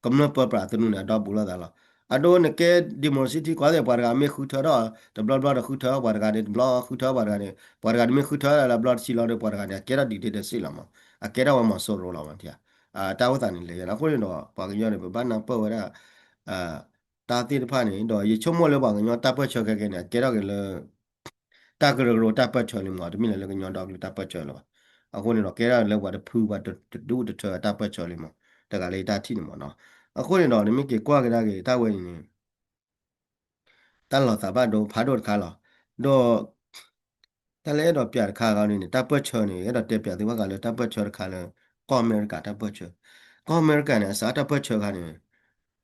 ကမျၢၢ်ပၢပြးသနူန့ၣ် အဒီဘူးလိာ်သးလီၤ. အဒိနကဲ democracy ထံကီၢ်သ့ၣ် ပှၤတဂၤမ့ၢ်ဃုထၢထီၣ် တဘျီဘျီဒီးဃုထၢပှၤတဂၤန့ၣ် တဘျီဃုထၢပှၤတဂၤန့ၣ် ပှၤတဂၤန့ၣ်မ့ၢ်ဃုထၢလၢဘျီတဆံလီၤဒီး ပှၤတဂၤန့ၣ် အကဲထီၣ် dictatorship လီၤမး, အကဲထီၣ်ဝဲမီၤစိရိၤလီၤမး တၢ်အိၣ်သးန့ၣ်လဲၤယဲလီၤ. အဃိန့ၣ်ဒီး ပှၤကညီန့ၣ် ပဘၣ်နၢ်ပၢၢ်ဝဲဒၣ် တၢ်သ့ၣ်တဖၣ်န့ၣ် ဒီးယဆိကမိၣ်လၢပှၤကညီတၢ်ပၢၢ်ဆၢခဲကဲန့ၣ် အကဲထီၣ်က့ၤလၢ တၢ်ကရၢကရိတၢ်ပၢၢ်ဆၢလံမး, တမ့ၢ်လၢကညီဒီကလုာ်တၢ်ပၢၢ်ဆၢလၢၤဘၣ်. အဃိန့ၣ်ဒီး ကဲထီၣ်လၢပှၤတဖုပှၤတဒူၣ်တထၢအတၢ်ပၢၢ်ဆၢလံမး, တဂၤလၢယတၢ်ထံၣ်န့ၣ်မးနီၤ. အဃိန့ၣ်ဒီး နမ့ၢ်က့ၤကွၢ်ကဒါက့ၤတၢ်ဝဲအံၤန့ၣ် တၢ်လီၤသးဘၣ်ဒိဖးဒိၣ်တခါလီၤ. ဒီး တၢ်လၢအဲၣ်ဒိးပျးတခါခါန့ၣ်န့ၣ် တၢ်ပၢၢ်ဆၢန့ၣ် အဲၣ်ဒိးတဲပျးသုဘၣ်ဃးလၢတၢ်ပၢၢ်ဆၢတခါလၢ ကီၢ်အမဲရကၤတၢ်ပၢၢ်ဆၢ. ကီၢ်အမဲရကၤန့ၣ် အစးတၢ်ပၢၢ်ဆၢခါန့ၣ်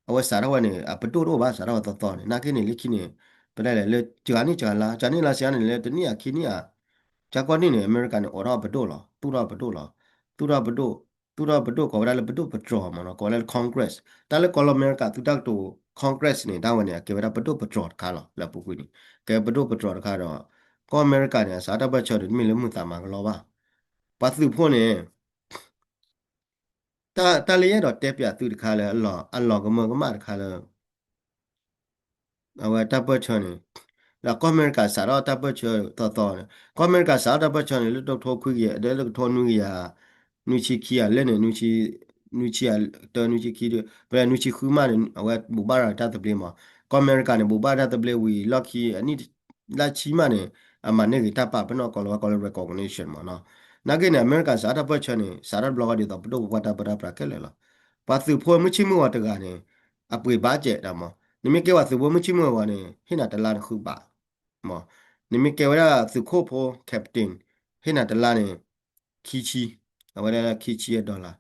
အဝဲစးထီၣ်ဝဲန့ၣ် အပဒိၣ်တအိၣ်ဘၣ် စးထီၣ်ဝဲသီသီန့ၣ် နာ်က့န့ၣ် လၢခံန့ၣ် ပတဲလဲၣ်လၢ စှၤနံၣ်စှၤလါ စှၤနံၣ်လါစှၤနံၣ်န့ၣ် လၢတနံၣ်အခံနံၣ်အ ကၠါကီၢ်နံၣ်န့ၣ် အမဲရကၤန့ၣ် အိးထီၣ်ပဒိၣ်လီၤ သူၣ်ထီၣ်ပဒိၣ်လီၤ. သူၣ်ထီၣ်ပဒိၣ် သူၣ်ထီၣ်ပဒိၣ်ကိးဝဲဒၣ်လၢပဒိၣ်ပတြီၤမ့ၢ်နီၤ, ကိးဝဲဒၣ်လၢ Congress, တၢ်လၢကီၢ်လၢအမဲရကၤသူတၢ်ကတိၤ Congress န့ၣ် တၢ်ဝဲန့ၣ် အကဲဝဲဒၣ်ပဒိၣ်ပတြီၤတခါလီၤ. လၢအပူၤကွံာ်န့ၣ် ကဲပဒိၣ်ပတြီၤတခါဒီး ကီၢ်အမဲရကၤန့ၣ် အစးထီၣ်တၢ်ပၢၢ်ဆၢန့ၣ် တမ့ၢ်လၢမုၢ်သးမၤကလီဘၣ်. ပှၤသုးဖိန့ၣ် တၢ် တၢ်လၢယအဲၣ်ဒိးတဲပၠးသုတခါလၢ အလီၤ အလီၤကမၢကမၣ်တခါလၢ အဝဲတၢ်ပၢၢ်ဆၢန့ၣ် ဒီးကီၢ်အမဲရကၤစးထီၣ်တၢ်ပၢၢ်ဆၢသီသီန့ၣ် ကီၢ်အမဲရကၤစးထီၣ်တၢ်ပၢၢ်ဆၢန့ၣ် လၢတကထိခွံကယၤ လၢတကထိနွံကယၤ နွံဆံခံဂၤလၢန့ၣ် နွံဆံ နွံဆံတၢ နွံဆံခံ ပလဲၤနွံဆံဃုမးန့ၣ် အဝဲဘိးဘၣ်ရၤတၢ်သဘျ့မး. ကီၢ်အမဲရကၤန့ၣ် ဘိးဘၣ်တၢ်သဘျ့ဝံၤ လီၢ်ခံအနံၣ် လၢဆံမးန့ၣ် အမၤန့ၢ်ဂ့ၤတၢ်ပာ်ပနီၣ်ကိးလီၤဝဲကိးလၢ recognition မးနီၤ. နာ်က့န့ၣ် အမဲရကၤစးထီၣ်တၢ်ပၢၢ်ဆၢန့ၣ် စးထီၣ်တဘျီဃီဒ်သိးပဒိၣ်ပပှၢ်တၢ်ပၢတၢ်ပြးခဲလၢာ်လီၤ. ပှၤသုးဖိမုၢ်ဆ့ၣ်မုၢ်ဂီၤတဂၤန့ၣ် အပှ့ၤဘၣ်စဲး တၢ်မး, နမ့ၢ်ကဲပှၤသုးဖိမုၢ်ဆ့ၣ်မုၢ်ဂီၤန့ၣ် ဟ့ၣ်နၤတလါန့ၣ်ဃုဘး မး, နမ့ၢ်ကဲဝဲဒၣ်သုးခိၣ်ဖိ captain ဟ့ၣ်နၤတလါန့ၣ် ခံဆံ, အဝဲဒၣ်ခံဆံအdollar,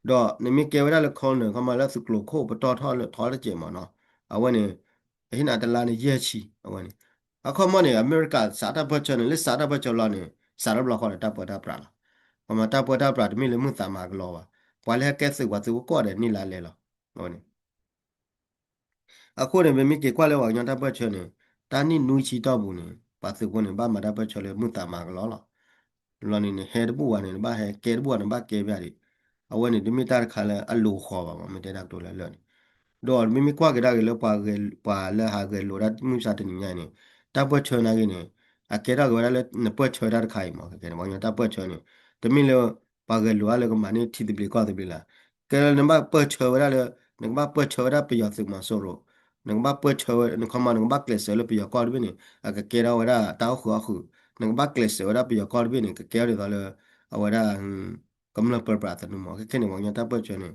ဒီးနမ့ၢ်ကဲဝဲဒၣ်လၢ colonel ခီမီလၢသုးကျိၤခိၣ်ပတီၢ်ထီၣ်လၢထီတစဲးမးနီၤ, အဝဲန့ၣ် ဟ့ၣ်နၤတလါန့ၣ်ယဲၢ်ဆံ, အဝဲန့ၣ် အခီမီန့ၣ် အမဲရကၤစးထီၣ်တၢ်ပၢၢ်ဆၢန့ၣ် လၢစးထီၣ်တၢ်ပၢၢ်ဆၢလီၤန့ၣ် စးထီၣ်တဘျီဃီဒီးတၢ်ပၢတၢ်ပြးလီၤ. ပှၤမၤတၢ်ပၢတၢ်ပြးတမ့ၢ်လၢမုၢ်သးမၤကလီဘၣ်, ပှၤလၢဟဲကဲသုးပှၤသုးဖိကိးဂၤဒဲးန့ၣ်လါလဲလီၤ, အဝဲန့ၣ် အဃိန့ၣ် ပမ့ၢ်က့ၤကွၢ်လၢပှၤကညီတၢ်ပၢၢ်ဆၢန့ၣ် တၢ်နံၣ်နွံဆံတီၢ်ပူၤန့ၣ် ပှၤသုးဖိန့ၣ် ဘၣ်မၤတၢ်ပၢၢ်ဆၢလၢမုၢ်သးမၤကလီလီၤ. လီၤန့ၣ်န့ၣ် ဟဲတဘူၣ်ဝဲန့ၣ် နဘၣ်ဟဲကဲတဘူၣ်ဝဲန့ၣ် ဘၣ်ကဲဘၣ်ဒံး, အဝဲန့ၣ် တမ့ၢ်တၢ်တခါလၢအလိၤဃီဘၣ်မး မ့ၢ်တဲတၢ်ကတိၤလၢလၢာ်န့ၣ်, ဒီးမ့မ့ၢ်ကွၢ်က့ၤဒၣ်က့ၤလၢပှၤဂဲၤ ပှၤလၢဟးဂဲၤလိာ်ဒၣ်မုၢ်မဆါတနံၤညါအံၤန့ၣ် တၢ်ပၢၢ်ဆၢနာ်က့န့ၣ် အကဲထီၣ်က့ၤဝဲဒၣ်လၢ နပၢၢ်ဆၢတၢ်တခါအံၤမး ကဲန့ၣ် ပှၤကညီတၢ်ပၢၢ်ဆၢန့ၣ် တမ့ၢ်လၢ ပှၤဂဲၤလိာ်ဒၣ်လၢကမၤန့ၢ်ထံသဘျ့ကီၢ်သဘျ့လၢ ကဲလၢနဘၣ်ပၢၢ်ဆၢဝဲဒၣ်လၢ နကဘၣ်ပၢၢ်ဆၢဝဲဒၣ်ပယီၤသုးမီၤစိရိၤ, နကဘၣ်ပၢၢ်ဆၢဝဲ နခီမီ နကဘၣ်ကျဲးစၢးလၢပယီၤကီၢ်တဘ့ၣ်န့ၣ် အကကဲထီၣ်ဝဲဒၣ်တၢ်အိၣ်ဃုာ်အီၣ်ဃုာ်, နကဘၣ်ကျဲးစၢးဝဲဒၣ်ပယီၤကီၢ်တဘ့ၣ်န့ၣ် ကကဲထီၣ်ဒ်သိးလၢ အဝဲဒၣ် ကမျၢၢ်ပၢပြးသနူမး ခဲခဲန့ၣ် ပှၤကညီတၢ်ပၢၢ်ဆၢန့ၣ်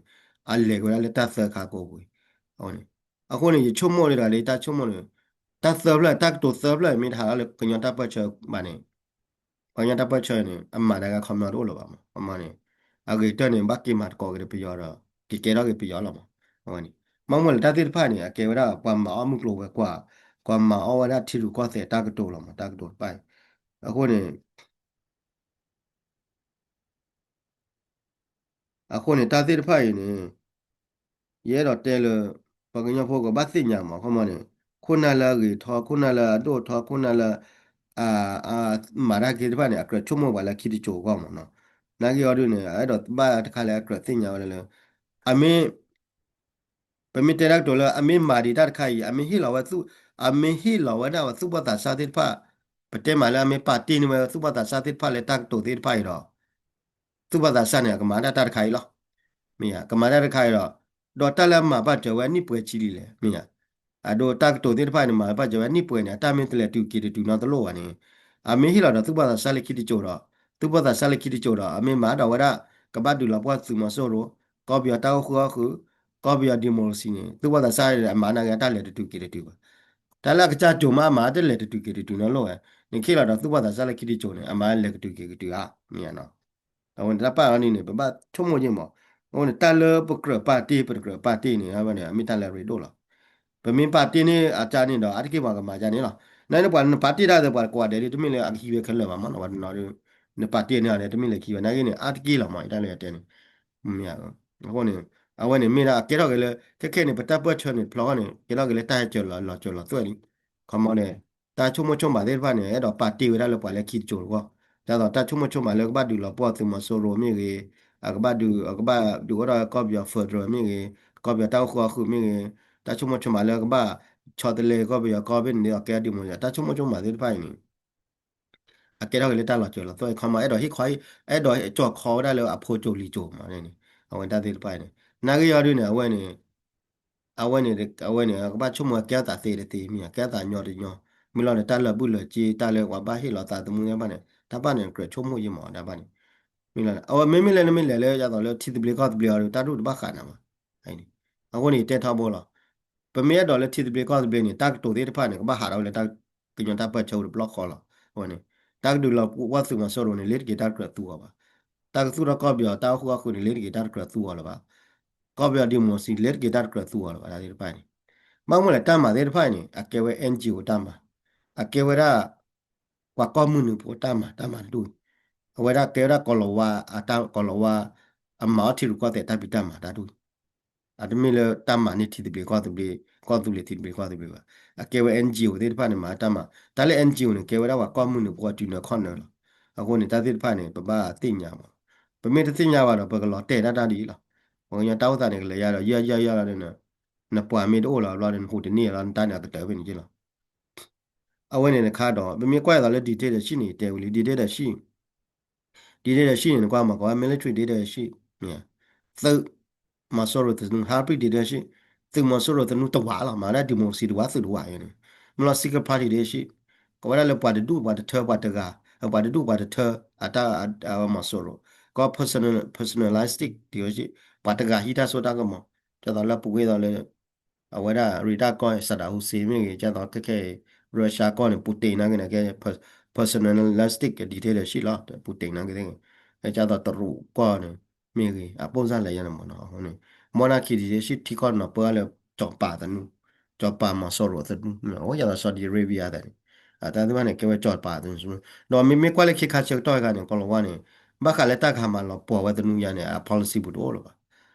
အလဲၤက့ၤဝဲဒၣ်လၢတၢ်သၢခါကိးပူၤအံၤ, အဝဲန့ၣ် အဃိန့ၣ် ယဆိကမိၣ်ဒ်တဂၤလၢတၢ်ဆိကမိၣ်န့ၣ် တၢ်သၢဖျၢၣ် တၢ်ကတိၤသၢဖျၢၣ် မ့ၢ်တဟးထီၣ်လၢကညီတၢ်ပၢၢ်ဆၢဘၣ်န့ၣ် ပှၤကညီတၢ်ပၢၢ်ဆၢန့ၣ် အမၤတၢ်ဂ့ၢ်ခီပညီတအိၣ်လၢၤဘၣ်မး, အမၤန့ၣ် အဂ့ၤကတၢၢ်န့ၣ် ဘၣ်က့ၤမၤသကိးက့ၤဒီးပယီၤဒီး က့ၤကဲထီၣ်က့ၤပယီၤလီၤမး, အဝဲန့ၣ် ဘၣ်မနုၤလဲၣ် တၢ်သ့ၣ်တဖၣ်န့ၣ် အကဲဝဲဒၣ်ပှၤမၤအီၣ်မုၢ်ကျိၤဝဲၤကွာ်, ပှၤမၤအီၣ်ဝဲဒၣ်ထံရူၢ်ကီၢ်သဲးတၢ်ကတိၤလီၤမး တၢ်ကတိၤတဖၣ်အံၤ, အဃိန့ၣ် အဃိန့ၣ် တၢ်သ့ၣ်တဖၣ်အံၤန့ၣ် ယအဲၣ်ဒိးတဲလၢ ပှၤကညီဖိကဘၣ်သ့ၣ်ညါမး ခီမီန့ၣ် ခိၣ်နၢ်လၢအဂ့ၤထီ ခိၣ်နၢ်လၢအဒိၣ်ထီ ခိၣ်နၢ်လၢ မၤတၢ်က့ၤသ့ၣ်တဖၣ်န့ၣ် အကြၢးဆိကမိၣ်ပှၤလၢခံတစိၤအဂီၢ်မးနီၤ, နာ်က့အီၤဒုန့ၣ် အအဲၣ်ဒိးဘၣ်တခါလၢအကြၢးသ့ၣ်ညါဝဲဒၣ်လၢ အမ့ၢ် ပမ့ၢ်တဲတၢ်ကတိၤလၢ အမ့ၢ်မၤဒံးတၢ်တခါအံၤ အမ့ၢ်ဟ့ၣ်လီၤဝဲသူၣ် အမ့ၢ်ဟ့ၣ်လီၤဝဲဒၣ်ပှၤသူၣ်ဘီၣ်သးစၢ်သ့ၣ်တဖၣ် ပတဲမးလၢအမ့ၢ်ပာ်တ့ၢ်န့ၢ်ဝဲသူၣ်ဘီၣ်သးစၢ်သ့ၣ်တဖၣ်လၢတၢ်ကတိၤသ့ၣ်တဖၣ်အံၤဒီး သူၣ်ဘီၣ်သးစၢ်န့ၣ် အကမၤတၢ်တၢ်တခါအံၤလီၤ. မ့ၢ်ဧါ, ကမၤတၢ်တခါအံၤဒီး ဒီးတၢ်လၢအမၤဘၣ်စၢၤဝဲအနံၣ်ပှဲၤဆံလံလဲၣ် မ့ၢ်ဧါ. အဒိတၢ်ကတိၤသ့ၣ်တဖၣ်န့ၣ် မၤဘၣ်စၢၤဝဲအနံၣ်ပှဲၤန့ၣ် အတၢ်မ့ၢ်တလဲၤတုၤက့ၤတတုၤနီတလိၣ်ဘၣ်န့ၣ် အမ့ၢ်ဟ့ၣ်လီၤဒီးသူၣ်ဘီၣ်သးစၢ်လၢခံတစိၤဒီး သူၣ်ဘီၣ်သးစၢ်လၢခံတစိၤဒီး အမ့ၢ်မၤဒီးဝဲဒၣ် ကဘၣ်ဒုးလီၤပှီၢ်သုးမီၤစိရိၤ ကီၢ်ပယီၤတၢ်အိၣ်ဃုာ်အီၣ်ဃုာ် ကီၢ်ပယီၤ democracy န့ၣ် သူၣ်ဘီၣ်သးစၢ်အမၤနာ်က့တၢ်လဲၤတတုၤက့ၤတတုၤဘၣ်. တၢ်လၢအကစၢ်စိၤမးအမၤတလဲၤတတုၤက့ၤတတုၤနီတလိၣ်ဝဲ နခ့ၣ်လီၤဒီးသူၣ်ဘီၣ်သးစၢ်လၢခံတစိၤန့ၣ် အမၤလဲၤကတုၤက့ၤကတုၤဧါ မ့ၢ်ဧါနီၤ. အဝဲန့ၣ်တၢ်ပာ်အီၤန့ၣ်န့ၣ် ပဘၣ်ဆိကမိၣ်က့ၤမး. အဃိန့ၣ် တၢ်လၢပကြၢးပာ်တ့ၢ် ပတကြၢးပာ်တ့ၢ်န့ၣ် အဝဲန့ၣ် အမ့ၢ်တၢ်လၢအရ့ဒိၣ်လီၤ. ပမ့ၢ်ပာ်တ့ၢ်န့ၢ်အကၢ်န့ၣ်ဒီး အါတက့ၢ်ပှၤကမၤကၢ်န့ၣ်လီၤ. နနပှၤနပာ်တ့ၢ်တၢ်ဒီးပှၤကိးဂၤဒဲး တမ့ၢ်လၢအကဟံးဝဲခဲလၢာ်ဘၣ်မး နပာ်တ့ၢ်န့ၢ်အီၤန့ၣ် တမ့ၢ်လၢခံဘၣ် နာ်က့န့ၣ် အါတက့ၢ်လီၤမး ယတၢ်လၢယတဲန့ၣ် မ့ၢ်ဧါ. အဃိန့ၣ် အဝဲန့ၣ်မ့ၢ်ဒၣ်အကဲထီၣ်က့ၤလၢ ခဲခဲန့ၣ် ပတၢ်ပၢၢ်ဆၢန့ၣ် တဖျီဃီန့ၣ် ကဲထီၣ်က့ၤလၢတၢ်ဟဲစၢၤလီၤလီၤစၢၤလီၤသွဲၣ်လံ. ခီမီန့ၣ် တၢ်ဆိကမိၣ်ဆိကမးသ့ၣ်တဖၣ်န့ၣ် အဲၣ်ဒိးပာ်တ့ၢ်ဝဲဒၣ်လၢပှၤလၢခံတစိၤတဂီၢ်, ဒ်သိးတၢ်ဆိကမိၣ်ဆိကမးလၢကဘၣ်ဒုးလီၤပှီၢ်သုးမီၤစိရိၤမ့ၢ်ဂ့ၤ, အကဘၣ်ဒုး အကဘၣ်ဒုးအိၣ်ထီၣ်ကီၢ်ပယီၤ federal မ့ၢ်ဂ့ၤ, ကီၢ်ပယီၤတၢ်အိၣ်ဃုာ်အီၣ်ဃုာ်မ့ၢ်ဂ့ၤ, တၢ်ဆိကမိၣ်ဆိကမးလၢကဘၣ်ဆီတလဲကီၢ်ပယီၤကီၢ်ဘ့ၣ်န့ၣ် အကဲအဒုးမီၤ တၢ်ဆိကမိၣ်ဆိကမးသ့ၣ်တဖၣ်အံၤန့ၣ် အကဲထီၣ်က့ၤလၢတၢ်လီၤစၢၤလီၤသွဲၣ် ခီမီ အဲၣ်ဒိးဟ့ၣ်ခီ အဲၣ်ဒိးကၠီၣ်ခီဝဲဒၣ်လၢအဖိစိၤလံၤစိၤမးန့ၣ် အဝဲတၢ်သ့ၣ်တဖၣ်အံၤန့ၣ် နာ်က့အီၤဒုန့ၣ် အဝဲန့ၣ် အဝဲန့ၣ် အဝဲန့ၣ် ကဘၣ်ဆိကမိၣ်ကဲထီၣ်သးသ့တသ့ မ့ၢ်ဧါ ကဲထီၣ်သးညီတညီ, မ့ၢ်လီၤန့ၣ် တၢ်လၢာ်ဘူၣ်လၢာ်စ့ တၢ်လၢပှၤဘၣ်ဟ့ၣ်လီၤသးသမူတၢ်ဘၣ်န့ၣ် တၢ်ဘၣ်န့ၣ် ကြၢးဆိကမိၣ်ယံမး တၢ်ဘၣ်န့ၣ် မ့ၢ်လီၤန့ၣ် အဝဲမ့မ့ၢ်လၢနမ့ၢ်လဲၤလၢ ဒ်သိးလၢထံသဘျ့ကီၢ်သဘျ့အီၤဒီး တၢ်ဒူၣ်တဘၣ်ဃးနၤဘၣ်. အဃိန့ၣ် ယတဲထီဘိလီၤ. ပမ့ၢ်အဲၣ်ဒိးလၢထံသဘျ့ကီၢ်သဘျ့န့ၣ် တၢ်ကတိၤသ့ၣ်တဖၣ်န့ၣ် ကဘၣ်ဟးထီၣ်ဝဲလၢ ကညီတၢ်ပၢၢ်ဆၢဝဲတဘျီဃီလီၤ. အဝဲန့ၣ် တၢ်ကဒုးလီၤပှီၢ်သုးမီၤစိရိၤန့ၣ် လ့ၤတက့ၤတၢ်တကြၢးသူအီၤဘၣ်. တၢ်ကသူၣ်ထီၣ်ကီၢ်ပယီၤတၢ်အိၣ်ဃုာ်အီၣ်ဃုာ်န့ၣ် လ့ၤတက့ၤတၢ်တကြၢးသူအီၤလၢၤဘၣ်. ကီၢ်ပယီၤ democracy လ့ၤတက့ၤတၢ်တကြၢးသူအီၤလၢၤဘၣ် တၢ်သ့ၣ်တဖၣ်န့ၣ် ဘၣ်မနုၤလဲၣ် တၢ်မၤသ့ၣ်တဖၣ်အံၤန့ၣ် အကဲဝဲ NGO တၢ်မၤ, အကဲဝဲဒၣ် ပှၤကီၢ်မုၢ်နုာ်ဖိတၢ်မၤ တၢ်မၤတဒူၣ်, အဝဲဒၣ်ကဲဝဲဒၣ်ကီၤလၤဝါ အတၢ်ကီၤလၤဝါ အမၤအီၣ်ထံရူၢ်ကီၢ်သဲးတၢ်ဖံးတၢ်မၤတၢ်ဒ်အံၤ, အတမ့ၢ်လၢတၢ်မၤန့ၢ်ထံသဘျ့ကီၢ်သဘျ့, ကီၢ်သူလ့ၤထံသဘျ့ကီၢ်သဘျ့ဘၣ်. အကဲဝဲ N G O သ့ၣ်တဖၣ်န့ၣ် မၤတၢ်မၤ, တၢ်လၢ N G O န့ၣ် ကဲဝဲဒၣ်ပှၤကီၢ်မုၢ်နုာ်ပှၤတုၤနၢၤခီၣ်နၢၤလီၤ. အဃိန့ၣ် တၢ်သ့ၣ်တဖၣ်န့ၣ် ပဘၣ်သ့ၣ်ညါမး, ပမ့ၢ်တသ့ၣ်ညါဘၣ်ဒီး ပကလီၤတဲာ်တၢ်တၢ်ဒ်အံၤလီၤ. ပှၤကညီတၢ်အိၣ်သးန့ၣ် ကလဲၤယါဒီး ယၢယၢယၢလီၤဒီး နပှၤမ့ၢ်တအိၣ်လီၤဘျီဒီး နဟူးတန့ၢ်လီၤ နတၢ်န့ၣ်အကတၢၢ်ဖဲန့ၣ်က့လီၤ. အဝဲန့ၣ်တခါဒီး ပမ့ၢ်ကွၢ်သိးလၢ dictatorship န့ၣ် တဲဝံၤလံ dictatorship, dictatorship န့ၣ် နကွၢ်မၤကီးဝဲ military dictatorship, သုး မီၤစိရိၤသနူ hybrid dictatorship, သုးမီၤစိရိၤသနူတဝးလီၤ, မၤဝဲဒၣ် democracy တဝး သုးတဝးန့ၣ်, မ့ၢ်လီၤ single party dictatorship, ကဝဲဒၣ်လၢပှၤတဒူၣ် ပှၤတထၢ ပှၤတဂၤ, ပှၤတဒူၣ် ပှၤတထၢ, အတၢ် မီၤစိရိၤ, ကီး personal, personalistic dictatorship, ပှၤတဂၤဟံးတၢ်စိတၢ်ကမီၤ, ဒ်သိးလၢပူၤကွံာ်သိးလၢ အဝဲဒၣ် ရံတၢ်ကီၢ် Saddam Hussein မ့ၢ်ဂ့ၤ, ဒ်သိးခဲခဲအံၤ Russia ကီၢ်န့ၣ် Putin နာ်က့န့ၣ် ကဲ personalistic dictatorship လီၤ, Putin နာ်က့သ့ၣ်ဂ့ၤ, ဒ်သိးတရူးကီၢ်န့ၣ် မ့ၢ်ဂ့ၤ, အပိၢ်စၢ်လဲၤယါန့ၣ်မ့ၢ်နီၤ, အဃိန့ၣ် monarchy dictatorship ထံကီၢ်နီၤပၢလၢ စီၤပၤသနူ, စီၤပၤမီၤစိရိၤသနူ, အိၣ်ဒ်သိး Saudi Arabia သ့ၣ်န့ၣ်, တၢ်သ့ၣ်တဖၣ်န့ၣ် ကဲဝဲစီၤပၤသနူ, ဒီးမ့မ့ၢ်ကွၢ်လၢခ့ခါဆၢကတီၢ်ခါန့ၣ် ကီၤလၤဝါန့ၣ် ဘၣ်ဃးလၢတၢ်ကဟးမၤလီၤပှီၢ်ဝဲသနူယါန့ၣ် အ policy ပူၤတအိၣ်လၢၤဘၣ်.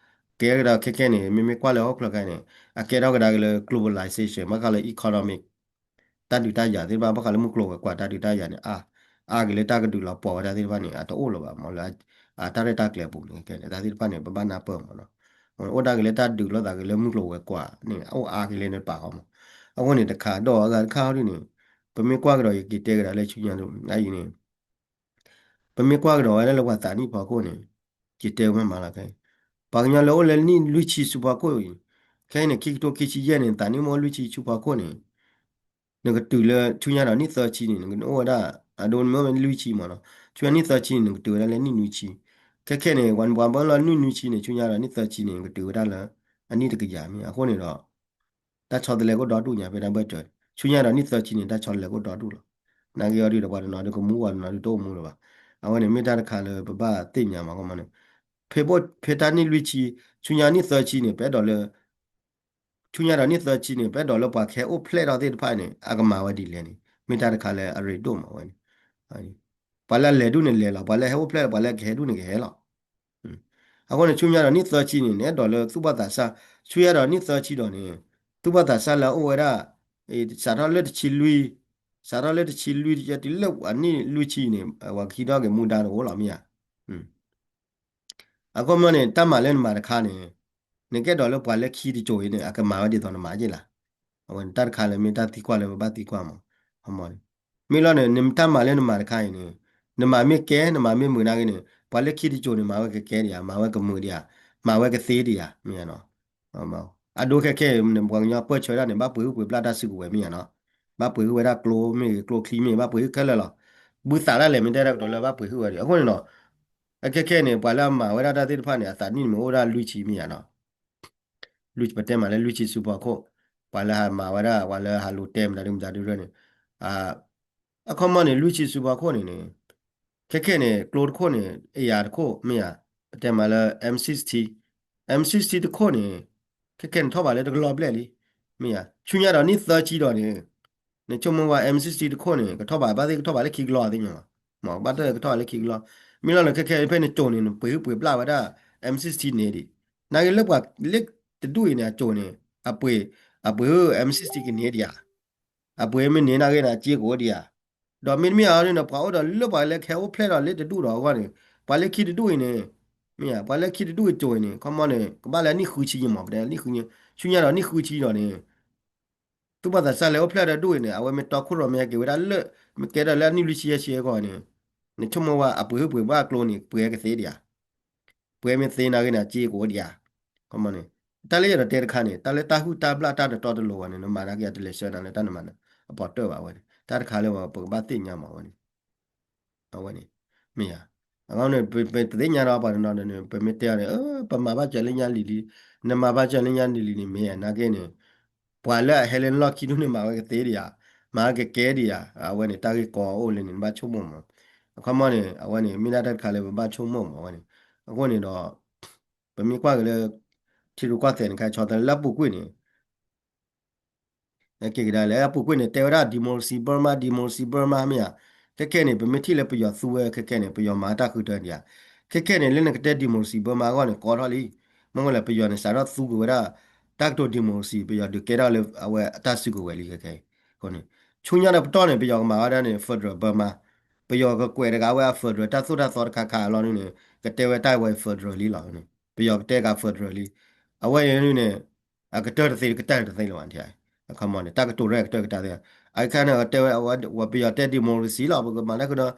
ကဲကဒီးခဲခဲန့ၣ် မ့မ့ၢ်ကွၢ်လၢဟီၣ်ခိၣ်ချၢခါန့ၣ် အကဲထီၣ်ကဒါက့ၤလၢ globalization ဘၣ်ဃးလၢ economic တၢ်ဒုးတၢ်ယၤသ့ၣ်တဖၣ် ဘၣ်ဃးလၢမုၢ်ကျိၤဝဲၤကွာ်တၢ်ဒုးတၢ်ယၤန့ၣ် အါ, အါက့ၤလၢတၢ်ကဒုးလီၤပှီၢ်ဝဲဒၣ်သ့ၣ်တဖၣ်န့ၣ် အတအိၣ်လၢၤဘၣ်မး လၢ အတၢ်ရဲၣ်တၢ်ကျဲၤအပူၤန့ၣ် ခဲန့ၣ် တၢ်သ့ၣ်တဖၣ်န့ၣ် ပဘၣ်နၢ်ပၢၢ်မးနီၤ, အိၣ်ဒၣ်က့ၤလၢတၢ်ဒုးလိာ်သးက့ၤလၢမုၢ်ကျိၤဝဲၤကွာ်န့ၣ် အအိၣ်အါက့ၤလၢနပာ်ဃီမး, အဃိန့ၣ်တခါဒီးအဂၤတခါဟီဒ်န့ၣ် ပမ့ၢ်ကွၢ်ကဒီး ယက့ၤတဲကဒါလၢဆူညါဒ်အံၤန့ၣ် ပမ့ၢ်ကွၢ်ကဒီးဝဲဒၣ်လၢပှၤသးနံၣ်ဖီခိၣ်န့ၣ် ယတဲဝဲမးလီၤခဲအံၤ, ပှၤကညီလၢအိၣ်လၢနံၣ်လွံၢ်ဆံဆူဖီခိၣ်အံၤ, ခဲအံၤန့ၣ် ခံကထိခံဆံယဲၢ်န့ၣ် သးနံၣ်မ့ၢ်အိၣ်လွံၢ်ဆံဆူဖီခိၣ်န့ၣ်, နကတုၤလၢဆူညါဒီးနံၣ်သၢဆံန့ၣ် နကအိၣ်ဝဲဒၣ် အဒိနမ့ၢ်အိၣ်ဝဲလွံၢ်ဆံမးနီၤ, ဆူညါနံၣ်သၢဆံန့ၣ် နကတုၤဝဲဒၣ်လၢနံၣ်နွံဆံ, ခဲခဲန့ၣ် ပှၤပှၤဘၣ်လၢနံၣ်နွံဆံန့ၣ် ဆူညါဒီးနံၣ်သၢဆံန့ၣ် နကတုၤဝဲဒၣ်လၢ အနံၣ်တကယၤမ့ၢ်, အဃိန့ၣ်ဒီး တၢ်ဆီတလဲကအိၣ်ဒီဒူၣ်ညါ ဖဲဒၣ်ဘၢၣ်စၢၤန့ၣ် ဆူညါဒီးနံၣ်သၢဆံန့ၣ် တၢ်ဆီတလဲကအိၣ်ဒီဒူၣ်လီၤ. နာ်က့အီၤဒုးဒီး ပှၤတနီၤဒုးကမူ ပှၤတနီၤဒုးတအိၣ်မူလၢၤဘၣ်. အဝဲန့ၣ်မ့ၢ်တၢ်တခါလၢပဘၣ်သ့ၣ်ညါမး ကမန့ၣ်, ဖဲဘိၣ်ဖဲတၢ်နံၣ်လွံၢ်ဆံ, ဆူညါနံၣ်သၢဆံန့ၣ် ပအဲၣ်ဒိးလၢ ဆူညါဒီးနံၣ်သၢဆံန့ၣ် ပအဲၣ်ဒိးလၢပှၤကဟဲအိၣ်ဖျဲၣ်ထီၣ်သ့ၣ်တဖၣ်န့ၣ် အကမၤဝဲဒ်လဲၣ်န့ၣ် မ့ၢ်တၢ်တခါလၢအရ့ဒိၣ်မးဝဲန့ၣ်, ပှၤလၢအလဲၤဒူၣ်န့ၣ်လဲၤလီၤ, ပှၤလၢဟဲအိၣ်ဖျဲၣ် ပှၤလၢကဟဲဒူၣ်န့ၣ်ကဟဲလီၤ. အဃိန့ၣ် ဆူညါဒီးနံၣ်သၢဆံန့ၣ် နအဲၣ်ဒိးလၢသူၣ်ဘီၣ်သးစၢ်, ဆူညါဒီးနံၣ်သၢဆံဒီးန့ၣ် သူၣ်ဘီၣ်သးစၢ်လၢအအိၣ်ဝဲဒၣ် စးထီၣ်လၢတဆံလွံၢ်, စးထီၣ်လၢတဆံလွံၢ် တုၤလၢအနံၣ်လွံၢ်ဆံန့ၣ် ပှၤကဟံးထီၣ်က့ၤမူဒါတအိၣ်လီၤမ့ၢ်ဧါ. အဃိမ့ၢ်န့ၣ် တၢ်မၤလၢနမၤတခါန့ၣ် နကအဲၣ်ဒိးလၢပှၤလၢခံတစိၤအံၤန့ၣ် အကမၤဝဲဒ်သိးနမၤက့ၢ်လီၤ. အဝဲန့ၣ် တၢ်တခါလၢမ့ၢ်တၢ်သံကွၢ်လၢပဘၣ်သံကွၢ်မး, မ့ၢ်လီၤန့ၣ် နတၢ်မၤလၢနမၤတခါအံၤန့ၣ် နမၤမ့ၢ်ကဲ နမၤမ့ၢ်မုာ်နာ်က့န့ၣ် ပှၤလၢခံတစိၤန့ၣ် မၤဝဲကကဲဒံးဧါ, မၤဝဲကမုာ်ဒံးဧါ, မၤဝဲကသ့ဒံးဧါ, မ့ၢ်ဧါနီၤ. အဒိခဲခဲအံၤန့ၣ် ပှၤကညီပၢၢ်ဆၢဒၣ်န့ၣ် ဘၣ်ပှ့ၤဟုၣ်ပှ့ၤပျၢ်တၢ်စုကဝဲၤမ့ၢ်ဧါနီၤ, ဘၣ်ပှ့ၤဟုၣ်ဝဲဒၣ်ကျိမ့ၢ်ဂ့ၤ ကျိချံမ့ၢ်ဂ့ၤ ဘၣ်ပှ့ၤဟုၣ်ခဲလၢာ်လီၤ. ဘုသးဒၣ်လဲာ်မ့ၢ်တဲတၢ်ကတိၤလၢဘၣ်ပှ့ၤဟုၣ်ဝဲဒံး အဃိန့ၣ်နီၤ, အခဲခဲအံၤန့ၣ် ပှၤလၢအမၤဝဲဒၣ်တၢ်သ့ၣ်တဖၣ်န့ၣ် အသးနံၣ်န့ၣ်မ့ၢ်အိၣ်ဒၣ်လွံၢ်ဆံမ့ၢ်ဧါနီၤ လွံၢ်ဆံ ပတဲမးလၢလွံၢ်ဆံဆူဖီခိၣ်, ပှၤလၢဟးမၤဝဲဒၣ် ပှၤလၢဟးလူၤတဲမတၤဒုမတၤဒုရဲၣ်န့ၣ်, အခီမီန့ၣ် လွံၢ်ဆံဆူဖီခိၣ်န့ၣ်န့ၣ်, ခဲခဲန့ၣ် ကျိတခိၣ်န့ၣ် အယၤတခိၣ်မ့ၢ်ဧါ, ပတဲမးလၢ M sixty, M sixty တခိၣ်န့ၣ် ခဲခဲန့ၣ်ထီၣ်ဘးလၢတကလီၢ်ဘျဲၣ်လံ, မ့ၢ်ဧါ, ဆူညါဒီးနံၣ်သၢဆံဒီးန့ၣ် နဆိကမိၣ်ဝဲ M sixty တခိၣ်န့ၣ် ကထီၣ်ဘး ဘၣ်သ့ၣ်ကထီၣ်ဘးလၢခံကလီၢ်သ့ၣ်ညါလီၤ, မ့ၢ်ဘၣ်တၢ်ကထီၣ်ဘးလၢခံကလီၢ်, မ့ၢ်လီၤန့ၣ် ခဲခဲဖဲနစိၤန့ၣ် နပှ့ၤဟုၣ်ပှ့ၤပျၢ်ဝဲဒၣ် M sixty န့ၣ်ဒံး, နာ်က့လၢပှၤလၢတဒူၣ်အံၤန့ၣ် အစိၤန့ၣ် အပှ့ၤ, အပှ့ၤဟုၣ် M sixty ကန့ၢ်ဒံးဧါ, အပှ့ၤမ့ၢ်န့ၢ်နာ်က့န့ၣ် အစ့ကအိၣ်ဒံးဧါ, ဒီးမ့တမ့ၢ်အီၤန့ၣ် ပှၤအိၣ်ဒီးလၢပှၤလၢကဟဲအိၣ်ဖျဲၣ်ဒီးလၢတဒူၣ်ဒီးအဂီၢ်န့ၣ်, ပှၤလၢခံတဒူၣ်အံၤန့ၣ်, မ့ၢ်ဧါ, ပှၤလၢခံတဒူၣ်အစိၤအံၤန့ၣ် ခီမီန့ၣ် ကဘၣ်လၢနံၣ်ဃုဆံညါမး ပတဲနံၣ်ဃုဆံ, ဆူညါဒီးနံၣ်ဃုဆံဒီးန့ၣ် သူၣ်ဘီၣ်သးစၢ်လၢအိၣ်ဖျဲၣ်ဒီးဒူၣ်အံၤန့ၣ် အဝဲမ့ၢ်တီခိၣ်ရိၣ်မဲက့ၤဝဲဒၣ်လၢ မ့ၢ်ကဲထီၣ်လၢအနံၣ်လွံၢ်ဆံယဲၢ်ဆံအဂီၢ်န့ၣ်, နဆိကမိၣ်ဝဲအပှ့ၤဟုၣ်ပှ့ၤဘၣ်ကျိန့ၣ် ပှ့ၤကသ့ဒံးဧါ, ပှ့ၤမ့ၢ်သ့နာ်က့န့ၣ် အစ့ကအိၣ်ဒံးဧါ, ခီမီန့ၣ်, တၢ်လၢယအဲၣ်ဒိးတဲတခါန့ၣ် တၢ်လၢတၢ်ဟုၣ်တၢ်ဘျၣ်တၢ်တတီတလိၤဘၣ်န့ၣ် နမၤနာ်က့အတလဲၤဆှၢနၤလၢတၢ်နမၤန့ၣ် အပိာ်တၢၢ်ဘၣ်ဝဲန့ၣ် တၢ်တခါလၢပကဘၣ်သ့ၣ်ညါမးဝဲန့ၣ် အဝဲန့ၣ်, မ့ၢ်ဧါ, အဃိန့ၣ် ပသ့ၣ်ညါဒီးပှၤတနီၤန့ၣ် ပမ့ၢ်တဲအီၤန့ၣ် ပမၤဘၣ်စၢၤလၢညါလံၤလံ, နမၤဘၣ်စၢၤလၢညါလံၤလံန့ၣ် မ့ၢ်ဧါ, နာ်က့န့ၣ် ပှၤလၢအဟဲလၢနလီၢ်ခံဒူၣ်န့ၣ် မၤဝဲကသ့ဒံးဧါ, မၤဝဲကကဲဒံးဧါ, အဝဲန့ၣ် တၢ်ဂ့ၢ်ကီအိၣ်လၢန့ၣ် နဘၣ်ဆိကမိၣ်မး, အခီမီန့ၣ် အဝဲန့ၣ် မ့ၢ်ဒၣ်တၢ်တခါလၢပဘၣ်ဆိကမိၣ်မးဝဲန့ၣ်, အဃိန့ၣ်ဒီး ပမ့ၢ်ကွၢ်က့ၤလၢ ထံရူၢ်ကီၢ်သဲးန့ၣ် ခါဆီတလဲလၢအပူၤကွံာ်န့ၣ် က့ၤကဒါလၢအပူၤကွံာ်န့ၣ် တဲဝဲဒၣ် democracy Burma, democracy Burma မ့ၢ်ဧါ, ခဲခဲန့ၣ် ပမ့ၢ်ထံၣ်လၢပယီၤသူဝဲခဲခဲန့ၣ် ပယီၤမၤတၢ်ဃုထၢဒံးဧါ, ခဲခဲန့ၣ် လၢနကတဲ democracy Burma အဂီၢ်န့ၣ် ကီထီၣ်လံ. မ့ၢ်ဝဲလၢပယီၤန့ၣ် စးထီၣ်သူက့ၤဝဲဒၣ် တၢ်ကတိၤ democracy ပယီၤဒုးကဲထီၣ်လၢအဝဲအတၢ်စုကဝဲၤလံခဲခဲအံၤ. အဃိန့ၣ် ဆူညါဒီးပတီၢ်န့ၣ် ပယီၤကမၤဝဲဒၣ်န့ၣ် federal Burma ပယီၤကကွဲးတဂၤဝဲအ federal တၢ်သိၣ်တၢ်သီတခါခါအလီၢ်န့ၣ် ကတဲဝဲတၢ်ဝဲ federal လံလီၤန့ၣ် ပယီၤကတဲက့ၤ federal လံ. အဝဲအံၤန့ၣ် အကတၢၢ်တသ့ ကတၢၢ်တသ့လၢၤဘၣ် အခီမီန့ၣ် တၢ်ကတိၤရဲၣ်ကတၢၢ်ကတၢၢ်သ့. အခါန့ၣ် တဲဝဲ ပယီၤတဲ democracy လီၤ ပကမၤတၢ်ကဒီး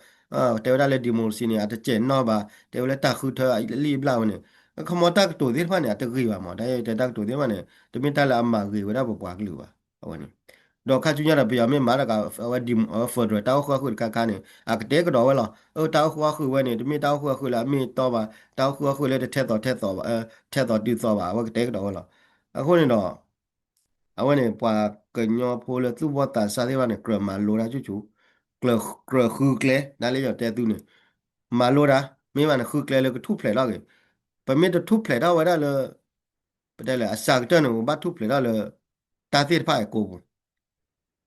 တဲဝဲဒၣ်လၢ democracy န့ၣ် အတစဲးနီၣ်ဘၣ် တဲဝဲလၢတၢ်ဃုထၢအလံၣ်အဘျၣ်ဝဲန့ၣ် အခီမီတၢ်ကတိၤသ့ၣ်တဖၣ်န့ၣ် အတဂ့ၤဘၣ်မး တၢ်တဲတၢ်ကတိၤသ့ၣ်တဖၣ်န့ၣ် တမ့ၢ်တၢ်လၢအမၤဂ့ၤဝဲဒၣ်ပပှၤကလုာ်ဘၣ် အဝဲန့ၣ် ဒီးခါဆူညါဒီးပယီၤမ့ၢ်မၤတၢ်က အဝဲ federal တၢ်အိၣ်ဃုာ်အီၣ်ဃုာ်တခါခါန့ၣ် အကတဲကဒီးဝဲလီၤ. အတၢ်အိၣ်ဃုာ်အီၣ်ဃုာ်ဝဲန့ၣ် တမ့ၢ်တၢ်အိၣ်ဃုာ်အီၣ်ဃုာ်လၢအမ့ၢ်အတီဘၣ် တၢ်အိၣ်ဃုာ်အီၣ်ဃုာ်လၢတထဲသိးထဲသိးဘၣ် ထဲသိးတုၤသိးဘၣ် အဝဲကတဲကဒီးဝဲလီၤ. အဃိန့ၣ်ဒီး အဝဲန့ၣ် ပှၤကညီဖိလၢသူၣ်ဘီၣ်သးစၢ်သ့ၣ်တဖၣ်န့ၣ် ကြၢးမၤလိတၢ်ဆူၣ်ဆူၣ် ကြၢးဃုကျဲ ဒ်လၢယတဲသုန့ၣ် မၤလိတၢ် မ့ၢ်ဘၣ်န့ၣ် ဃုကျဲလၢကထူၣ်ဖျဲးထီၣ်က့ၤ ပမ့ၢ်တထူၣ်ဖျဲးထီၣ်ဝဲဒၣ်လၢ ပတဲလဲၣ် အစှၤကတၢၢ်န့ၣ် ပဘၣ်ထူၣ်ဖျဲးထီၣ်လၢ တၢ်သ့ၣ်တဖၣ်အံၤကိးပူၤ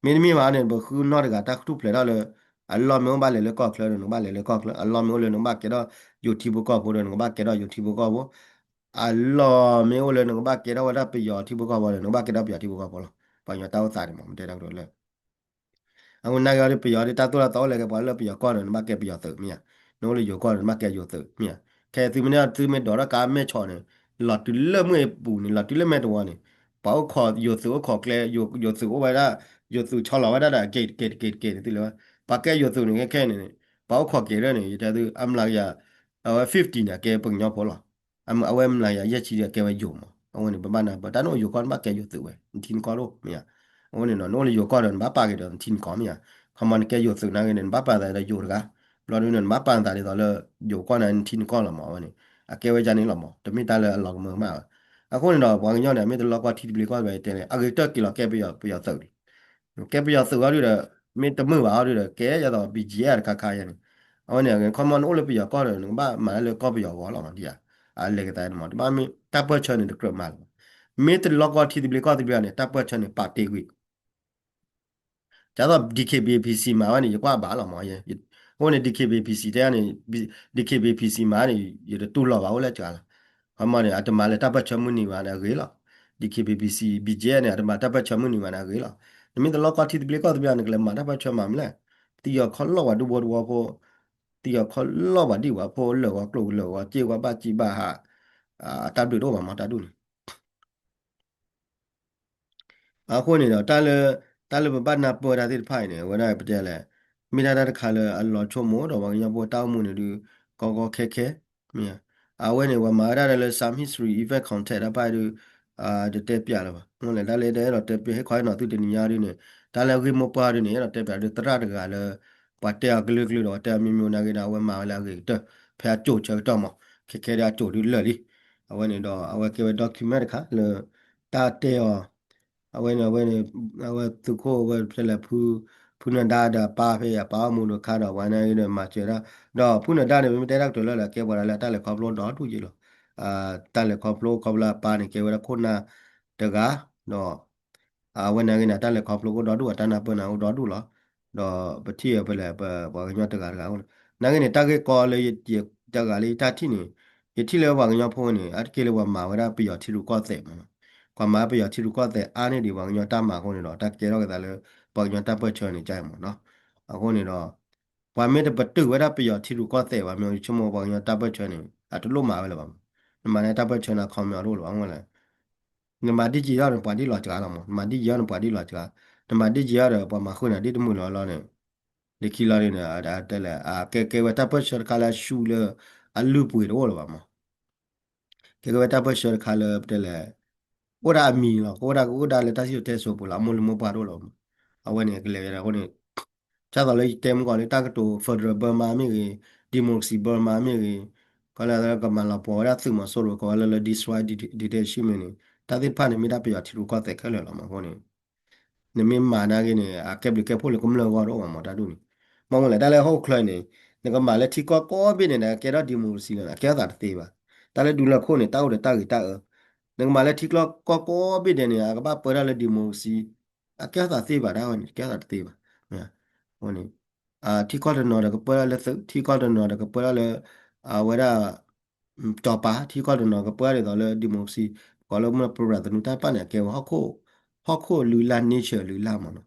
မ့တမ့ၢ်ဘၣ်န့ၣ် ပဃုနီၢ်တဂၤတၢ်ထူၣ်ဖျဲးထီၣ်လၢ အလီၢ်မ့ၢ်အိၣ်ဘၣ်လဲၤလၢကီၢ်ချၢဒီး နကဘၣ်လဲၤလၢကီၢ်ချၢ အလီၢ်မ့ၢ်အိၣ်လၢနကဘၣ်ကဲထီၣ်ယိၤထံဖိကီၢ်ဖိဒီး နကဘၣ်ကဲထီၣ်ယိၤထံဖိကီၢ်ဖိ အလီၢ်မ့ၢ်အိၣ်လၢနကဘၣ်ကဲထီၣ်ဝဲဒၣ်ပယီၤထံဖိကီၢ်ဖိဒီး နကဘၣ်ကဲထီၣ်ပယီၤထံဖိကီၢ်ဖိလီၤ. ပှၤကညီတၢ်အိၣ်သးန့ၣ်မ့ၢ် မ့ၢ်တဲတၢ်ကတိၤလၢ အဃိန့ၣ်က့ၤဒီး ပယီၤဒ်တၢ်သိၣ်တၢ်သီအိၣ်လၢကဲပှၤလၢပယီၤကီၢ်ဒီး နဘၣ်ကဲပယီၤသုးမ့ၢ်ဧါ, နအိၣ်လၢယိၤကီၢ်ဒီး နဘၣ်ကဲယိၤသုးမ့ၢ်ဧါ. ခဲသုမ့ၢ်န့ၣ် သုမ့ၢ်ဒိးထီၣ်ကါမဲၢ်ဆီးန့ၣ် လီၤတုၤလၢမုၢ်အပူၤန့ၣ် လီၤတုၤလၢမဲၢ်တဝီန့ၣ် ပှၤအိၣ်ခိးယိၤသုးအိၣ်ခိးကျဲ ယိၤသုးအိၣ်ဝဲဒၣ် ယိၤသုးဆီလီၤဝဲဒၣ်ဒီးက့ၤတက့ၤတက့ၤတက့ၤတသုလၢၤဘၣ်. ပှၤကဲယိၤသုးန့ၣ်ခဲခဲန့ၣ် ပှၤအိၣ်ခိးက့ၤလၢန့ၣ် ယတဲသု အမျးကယၤ အဝဲ fifty န့ၣ် အကဲပှၤကညီဖိလီၤ. အဝဲမျးကယၤယဲၢ်ဆံဒီးကဲဝဲယိၤမး. အဝဲန့ၣ် ပဘၣ်နၢ်ပၢၢ် တၢ်နအိၣ်ယိၤကီၢ်နဘၣ်ကဲယိၤသုးဝဲ နထံနကီၢ်ဒိၣ်မ့ၢ်ဧါ. အဃိန့ၣ်ဒီး နအိၣ်လၢယိၤကီၢ်ဒီး နဘၣ်ပာ်က့ၤဒီးနထံနကီၢ်မ့ၢ်ဧါ. ခီမီန့ၣ် နကဲယိၤသုးနာ်က့န့ၣ် နဘၣ်ပာ်သးဒီးယိၤတဂၤ ဘျီဒုန့ၣ် နဘၣ်ပာ်သးဒ်သိးလၢ ယိၤကီၢ်န့ၣ် နထံနကီၢ်လီၤမး. အဝဲန့ၣ် အကဲဝဲဒ်န့ၣ်လီၤမး တမ့ၢ်တၢ်လၢအလီၤကမၢကမၣ်ဘၣ်. အဃိန့ၣ်ဒီး ပှၤကညီန့ၣ် မ့ၢ်တလီၢ်ကီၢ်ထံသဘျ့ကီၢ်သဘျ့တဲန့ၣ် အဂ့ၤကတၢၢ်က့ၤလီၤကဲပယီၤသုးလံ ကဲပယီၤသုးအီၤဒုဒီး မ့ၢ်တမုာ်ဘၣ်အီၤဒုဒီး ကဲယသိး ဘီကၠံၣ်အဲၣ် တခါခါယဲန့ၣ်. အဝဲန့ၣ် ခီမီနအိၣ်လၢပယီၤကီၢ်ဒီး နကဘၣ်မၤတၢ်လၢကီၢ်ပယီၤအဂီၢ်လီၤမး ဒ်ဧါ. အလဲၤကသးန့ၣ်မး တဘၣ်မ့ၢ်တၢ်ပၢၢ်ဆၢန့ၣ် တကြၢးမၤလၢၤဘၣ်. မ့ၢ်တလီၢ်ကီၢ်ထံသဘျ့ကီၢ်သဘျ့န့ၣ် တၢ်ပၢၢ်ဆၢန့ၣ် ပာ်တ့ၢ်ကွံာ် ဒ်သိး DKBA PC မၤဝဲန့ၣ် ယကွၢ်ဘၣ်လီၤမး. အဃိန့ၣ် DKBA PC တဲန့ၣ် DKBA PC မၤန့ၣ် ယတတူၢ်လိာ်ဘၣ်အိၣ်လၢစှၤလီၤ. ခီမီန့ၣ် အတမၤလၢတၢ်ပၢၢ်ဆၢမုၢ်နံၤဘၣ်န့ၣ် အဂ့ၤလီၤ. DKBA PC BGF န့ၣ် အတမၤတၢ်ပၢၢ်ဆၢမုၢ်နံၤဘၣ်န့ၣ် အဂ့ၤလီၤ. နမ့ၢ်တလီၢ်ကီၢ်ထံသဘျ့ကီၢ်သဘျ့န့ၣ် နကလဲၤမၤတၢ်ပၢၢ်ဆၢမၤမနုၤလဲၣ်. သံအီၤခီလီၢ်ပှၤဒူဖိတဝီဖိ, သံအီၤခီလီၢ်ပှၤဒံၣ်ပှၤဖိ လၢာ်ဂီၤကျိၣ်လၢာ်ဂီၤစ့ ပှၤဘၣ်စံးဘၣ်ဟး, တၢ်ဘျုးတအိၣ်ဘၣ်မး တၢ်ဒူၣ်န့ၣ် အဃိန့ၣ်ဒီး တၢ်လၢ တၢ်လၢပဘၣ်နၢ်ပၢၢ်တၢ်သ့ၣ်တဖၣ်အံၤန့ၣ် အဝဲဒၣ်ပတဲလဲၣ်, မ့ၢ်ဒၣ်တၢ်တခါလၢအလီၤဆိကမိၣ်ဒီး ပှၤကညီဖိတၢ်အိၣ်မူန့ၣ်ဒုး ကီကီခဲခဲ, မ့ၢ်ဧါ. အဝဲန့ၣ် ပှၤမၤဝဲဒၣ်လၢ some history event context တၢ်ဖၣ်ဒုး တတဲပျးလၢၤဘၣ်. မ့ၢ်လဲၣ် တၢ်လၢတအဲၣ်ဒိးတဲပျး ဟ့ၣ်ခီဟ့ၣ်နီၤသုတနံၤညါဒုးန့ၣ် တၢ်လၢအဂ့ၢ်မိၢ်ပှၢ်ဒုးန့ၣ် အဲၣ်ဒိးတဲပျးဒုးသရၣ်တဂၤလၢ ပှၤတဲအီၤကလုာ်ကလုာ်ဒီး ပှၤတဲအီၤမ့ၢ်မ့ၢ်နာ်က့ဒီး အဝဲမၤဝဲလၢအဂ့ၤကတၢၢ် ဖဲအစိၤဆၢကတီၢ်မး, ခဲခဲဒုးအစိၤဒုးလၢာ်လံ. အဝဲန့ၣ်ဒီး အဝဲကဲဝဲ document တခါလၢ တၢ်တဲအီၤ အဝဲန့ၣ် အဝဲန့ၣ် အဝဲသုးခိၣ်အဝဲဖဲလဲၣ် ဖု ဖုနဒါဒီးအပၢ်ဖဲအံၤ အပၢ်အိၣ်မူဒီးခါဒီး ပှၤနာ်က့ဒီးမၤစၢၤဒၣ် ဒီးဖုနဒါန့ၣ် မ့မ့ၢ်တဲတၢ်ကတိၤလၢလၢ ကဲပှၤဒၣ်လၢတၢ်လဲၤခီဖျိဒီဒူၣ်ယ့ၣ်လီၤ. တၢ်လဲၤခီဖျိခီဖျိအပၢ်န့ၣ် ကဲဝဲဒၣ်ခိၣ်နၢ်တဂၤ ဒီး အဝဲနာ်က့န့ၣ် တၢ်လဲၤခီဖျိအိၣ်ဒီဒူၣ် အတၢ်နၢ်ပၢၢ်နၢ်အိၣ်ဒီဒူၣ်လီၤ. ဒီးပထံၣ်အီၤဖဲလဲၣ် ပပှၤကညီတဂၤတဂၤအိၣ်န့ၣ် နာ်က့န့ၣ် တၢ်ဂ့ၢ်ကီလၢယတဂၤလၢယတၢ်ထံၣ်န့ၣ် ယထံၣ်လၢပှၤကညီဖိန့ၣ် အါတက့ၢ်လၢပှၤမၤဝဲဒၣ်ပယီၤထံရူၢ်ကီၢ်သဲးမး, ပှၤမၤပယီၤထံရူၢ်ကီၢ်သဲးအါန့ၢ်ဒံးပှၤကညီတၢ်မၤအဃိန့ၣ်ဒီး တၢ်ကဲထီၣ်က့ၤသးလၢ ပှၤကညီတၢ်ပၢၢ်ဆၢန့ၣ် ကါအံၤမးနီၤ. အဃိန့ၣ်ဒီး ပှၤမ့ၢ်တပတုာ်ဝဲဒၣ်ပယီၤထံရူၢ်ကီၢ်သဲးဘၣ် မ့ၢ်ဆိကမိၣ်ပှၤကညီတၢ်ပၢၢ်ဆၢန့ၣ် အတလိၣ်မၤဝဲလၢၤဘၣ်မး. နမၤန့ၢ်တၢ်ပၢၢ်ဆၢန့ၣ် အခီပညီတအိၣ်လၢၤဘၣ် မ့ၢ်လဲၣ် နမၤဒ်က့ၤအီၤန့ၣ် ပှၤဒ်လီၤစှၤလီၤမး, နမၤဒ်က့ၤအီၤန့ၣ် ပှၤဒ်လီၤစှၤ, နမၤဒ်က့ၤအီၤဒီးပှၤမၤဃုာ်နၤဒ်တမုာ်လီၤလီၤန့ၣ်, လၢခံလီၤန့ၣ် တဲလဲၣ် အကဲကဲဝဲတၢ်ပၢၢ်ဆၢတခါလၢအဆူၣ်လၢ အလုၢ်ပှ့ၤတအိၣ်လၢၤဘၣ်မး. ကဲကဲဝဲတၢ်ပၢၢ်ဆၢတခါလၢပတဲလဲၣ် အိၣ်ဒၣ်အမံၤလီၤ, ကအိၣ်ဒၣ်ကအိၣ်ဒၣ်လၢတၢ်စံၣ်စိၤတဲစိၤပူၤလီၤ, အမိၢ်လၢမိၢ်ပှၢ်တအိၣ်လၢၤဘၣ်မး. အဝဲန့ၣ်ကလဲၤဝဲဒၣ်အဃိန့ၣ် ဒ်သိးလၢယတဲမုၢ်ကီၢ်လၢတၢ်ကတိၤ federal Burma မ့ၢ်ဂ့ၤ, democracy Burma မ့ၢ်ဂ့ၤ, ကီလၢကမၤလီၤပှီၢ်ဝဲဒၣ်သုးမီၤစိရိၤ ကိးဝဲလၢလၢ destroy dictatorship မ့ၢ်န့ၣ် တၢ်သ့ၣ်တဖၣ်န့ၣ် မ့ၢ်ဒၣ်ပယီၤထံရူၢ်ကီၢ်သဲးခဲလၢာ်လီၤမး. အဃိန့ၣ် နမ့ၢ်မၤနာ်က့န့ၣ် အကဲဘျုးကဲဖှိၣ်လၢကမျၢၢ်အဂီၢ်တအိၣ်ဘၣ်မး တၢ်ဒ်န့ၣ်. မ့ၢ်မ့ၢ်လဲၣ် တၢ်လၢဟီၣ်ခိၣ်ချၢန့ၣ် နကမၤလၢထံကီၢ်ကိးဘ့ၣ်န့ၣ် နကဲထီၣ် democracy လီၤန့ၣ် အကဲထီၣ်သးတသ့ဘၣ်. တၢ်လၢဒူလၢၢ်ခိၣ်န့ၣ် တၢ်အိၣ်ဒီးတၢ်ဂ့ၤတၢ်အၢ, နကမၤလၢထံကီၢ်ကိးဘ့ၣ်ဒဲးန့ၣ် အကဘၣ်ပၢတၢ်လၢ democracy အကဲထီၣ်သးသ့ဘၣ် တၢ်ဝဲန့ၣ် ကဲထီၣ်သးတသ့ဘၣ်. အဃိန့ၣ် ထံကီၢ်တနီၤဒီးကပၢတၢ်လၢသုး, ထံကီၢ်တနီၤဒီးကပၢတၢ်လၢ အဝဲဒၣ် စီၤပၤထံကီၢ်တနီၤကပၢဒ်သိးလၢ democracy ကိးလၢမ့ၢ် ပြၢသနူတၢ်တဖၣ်န့ၣ် အကဲဝဲဟီၣ်ခိၣ် ဟီၣ်ခိၣ်လုၢ်လၢ် nature လုၢ်လၢ်မးန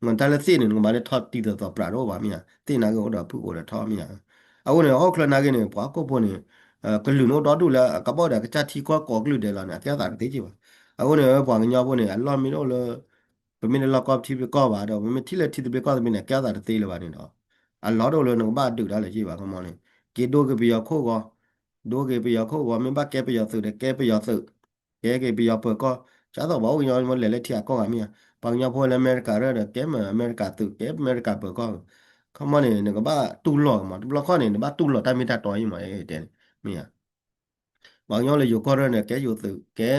ီၤ. တၢ်လၢသ့ၣ်န့ၣ် နကဘၣ်လၢထီၣ်တံၤသီသီပြးတအိၣ်ဘၣ်မ့ၢ်ဧါ, သ့ၣ်နာ်က့အိၣ်ဒီးဖုၣ်အိၣ်ဒီးထီမ့ၢ်ဧါ. အဃိန့ၣ် ဟီၣ်ခိၣ်ချၢနာ်က့န့ၣ် ပှၤဟီၣ်ခိၣ်ဖိန့ၣ် ကလုာ်န့ၣ်အိၣ်ဒီဒူၣ်လၢအကဘၣ်အိၣ်ဒီးကစၢ်ထံကီၢ်ကိးကလုာ်ဒဲးလီၤန့ၣ် အကဲထီၣ်သးတသ့က့ဘၣ်. အဃိန့ၣ် ပှၤကညီဖိန့ၣ် အလီၢ်မ့ၢ်တအိၣ်လၢ ပမ့ၢ်တလီၢ်ကီၢ်ထံသဘျ့ကီၢ်ဘၣ်ဒီး ပမ့ၢ်ထံၣ်လၢထံသဘျ့ကီၢ်သဘျ့န့ၣ် အကဲထီၣ်သးတသ့လၢၤဘၣ်န့ၣ်ဒီး အလီၢ်တအိၣ်လၢနကဘၣ်ဒုးတၢ်လၢၤက့ဘၣ် ခီမီန့ၣ် က့ၤဒိက့ၤပယီၤခိၣ်ဂီၤ, ဒိက့ၤပယီၤခိၣ်ဂီၤ မ့ၢ်ဘၣ်ကဲပယီၤသုးဒီးကဲပယီၤသုး, ကဲက့ၤပယီၤပၢၤကီၢ်, ကၢ်သိးပှၤအိၣ်ကညီလဲၤလၢထံအကီၢ်ဂၤမ့ၢ်ဧါ, ပှၤကညီဖိလၢအမဲရကၤရၢၢ်ဒီး ကဲမ့ၢ်အမဲရကၤသုး ကဲအမဲရကၤပၢၤကီၢ်, ခီမီန့ၣ် နကဘၣ်တူၢ်လိာ်မး တဘျီခီန့ၣ် နဘၣ်တူၢ်လိာ်တၢ်မ့ၢ်တၢ်တီအံၤမး တဲန့ၣ် မ့ၢ်ဧါ. ပှၤကညီလၢယိၤကီၢ်ရၢၢ်န့ၣ် ကဲယိၤသုး ကဲ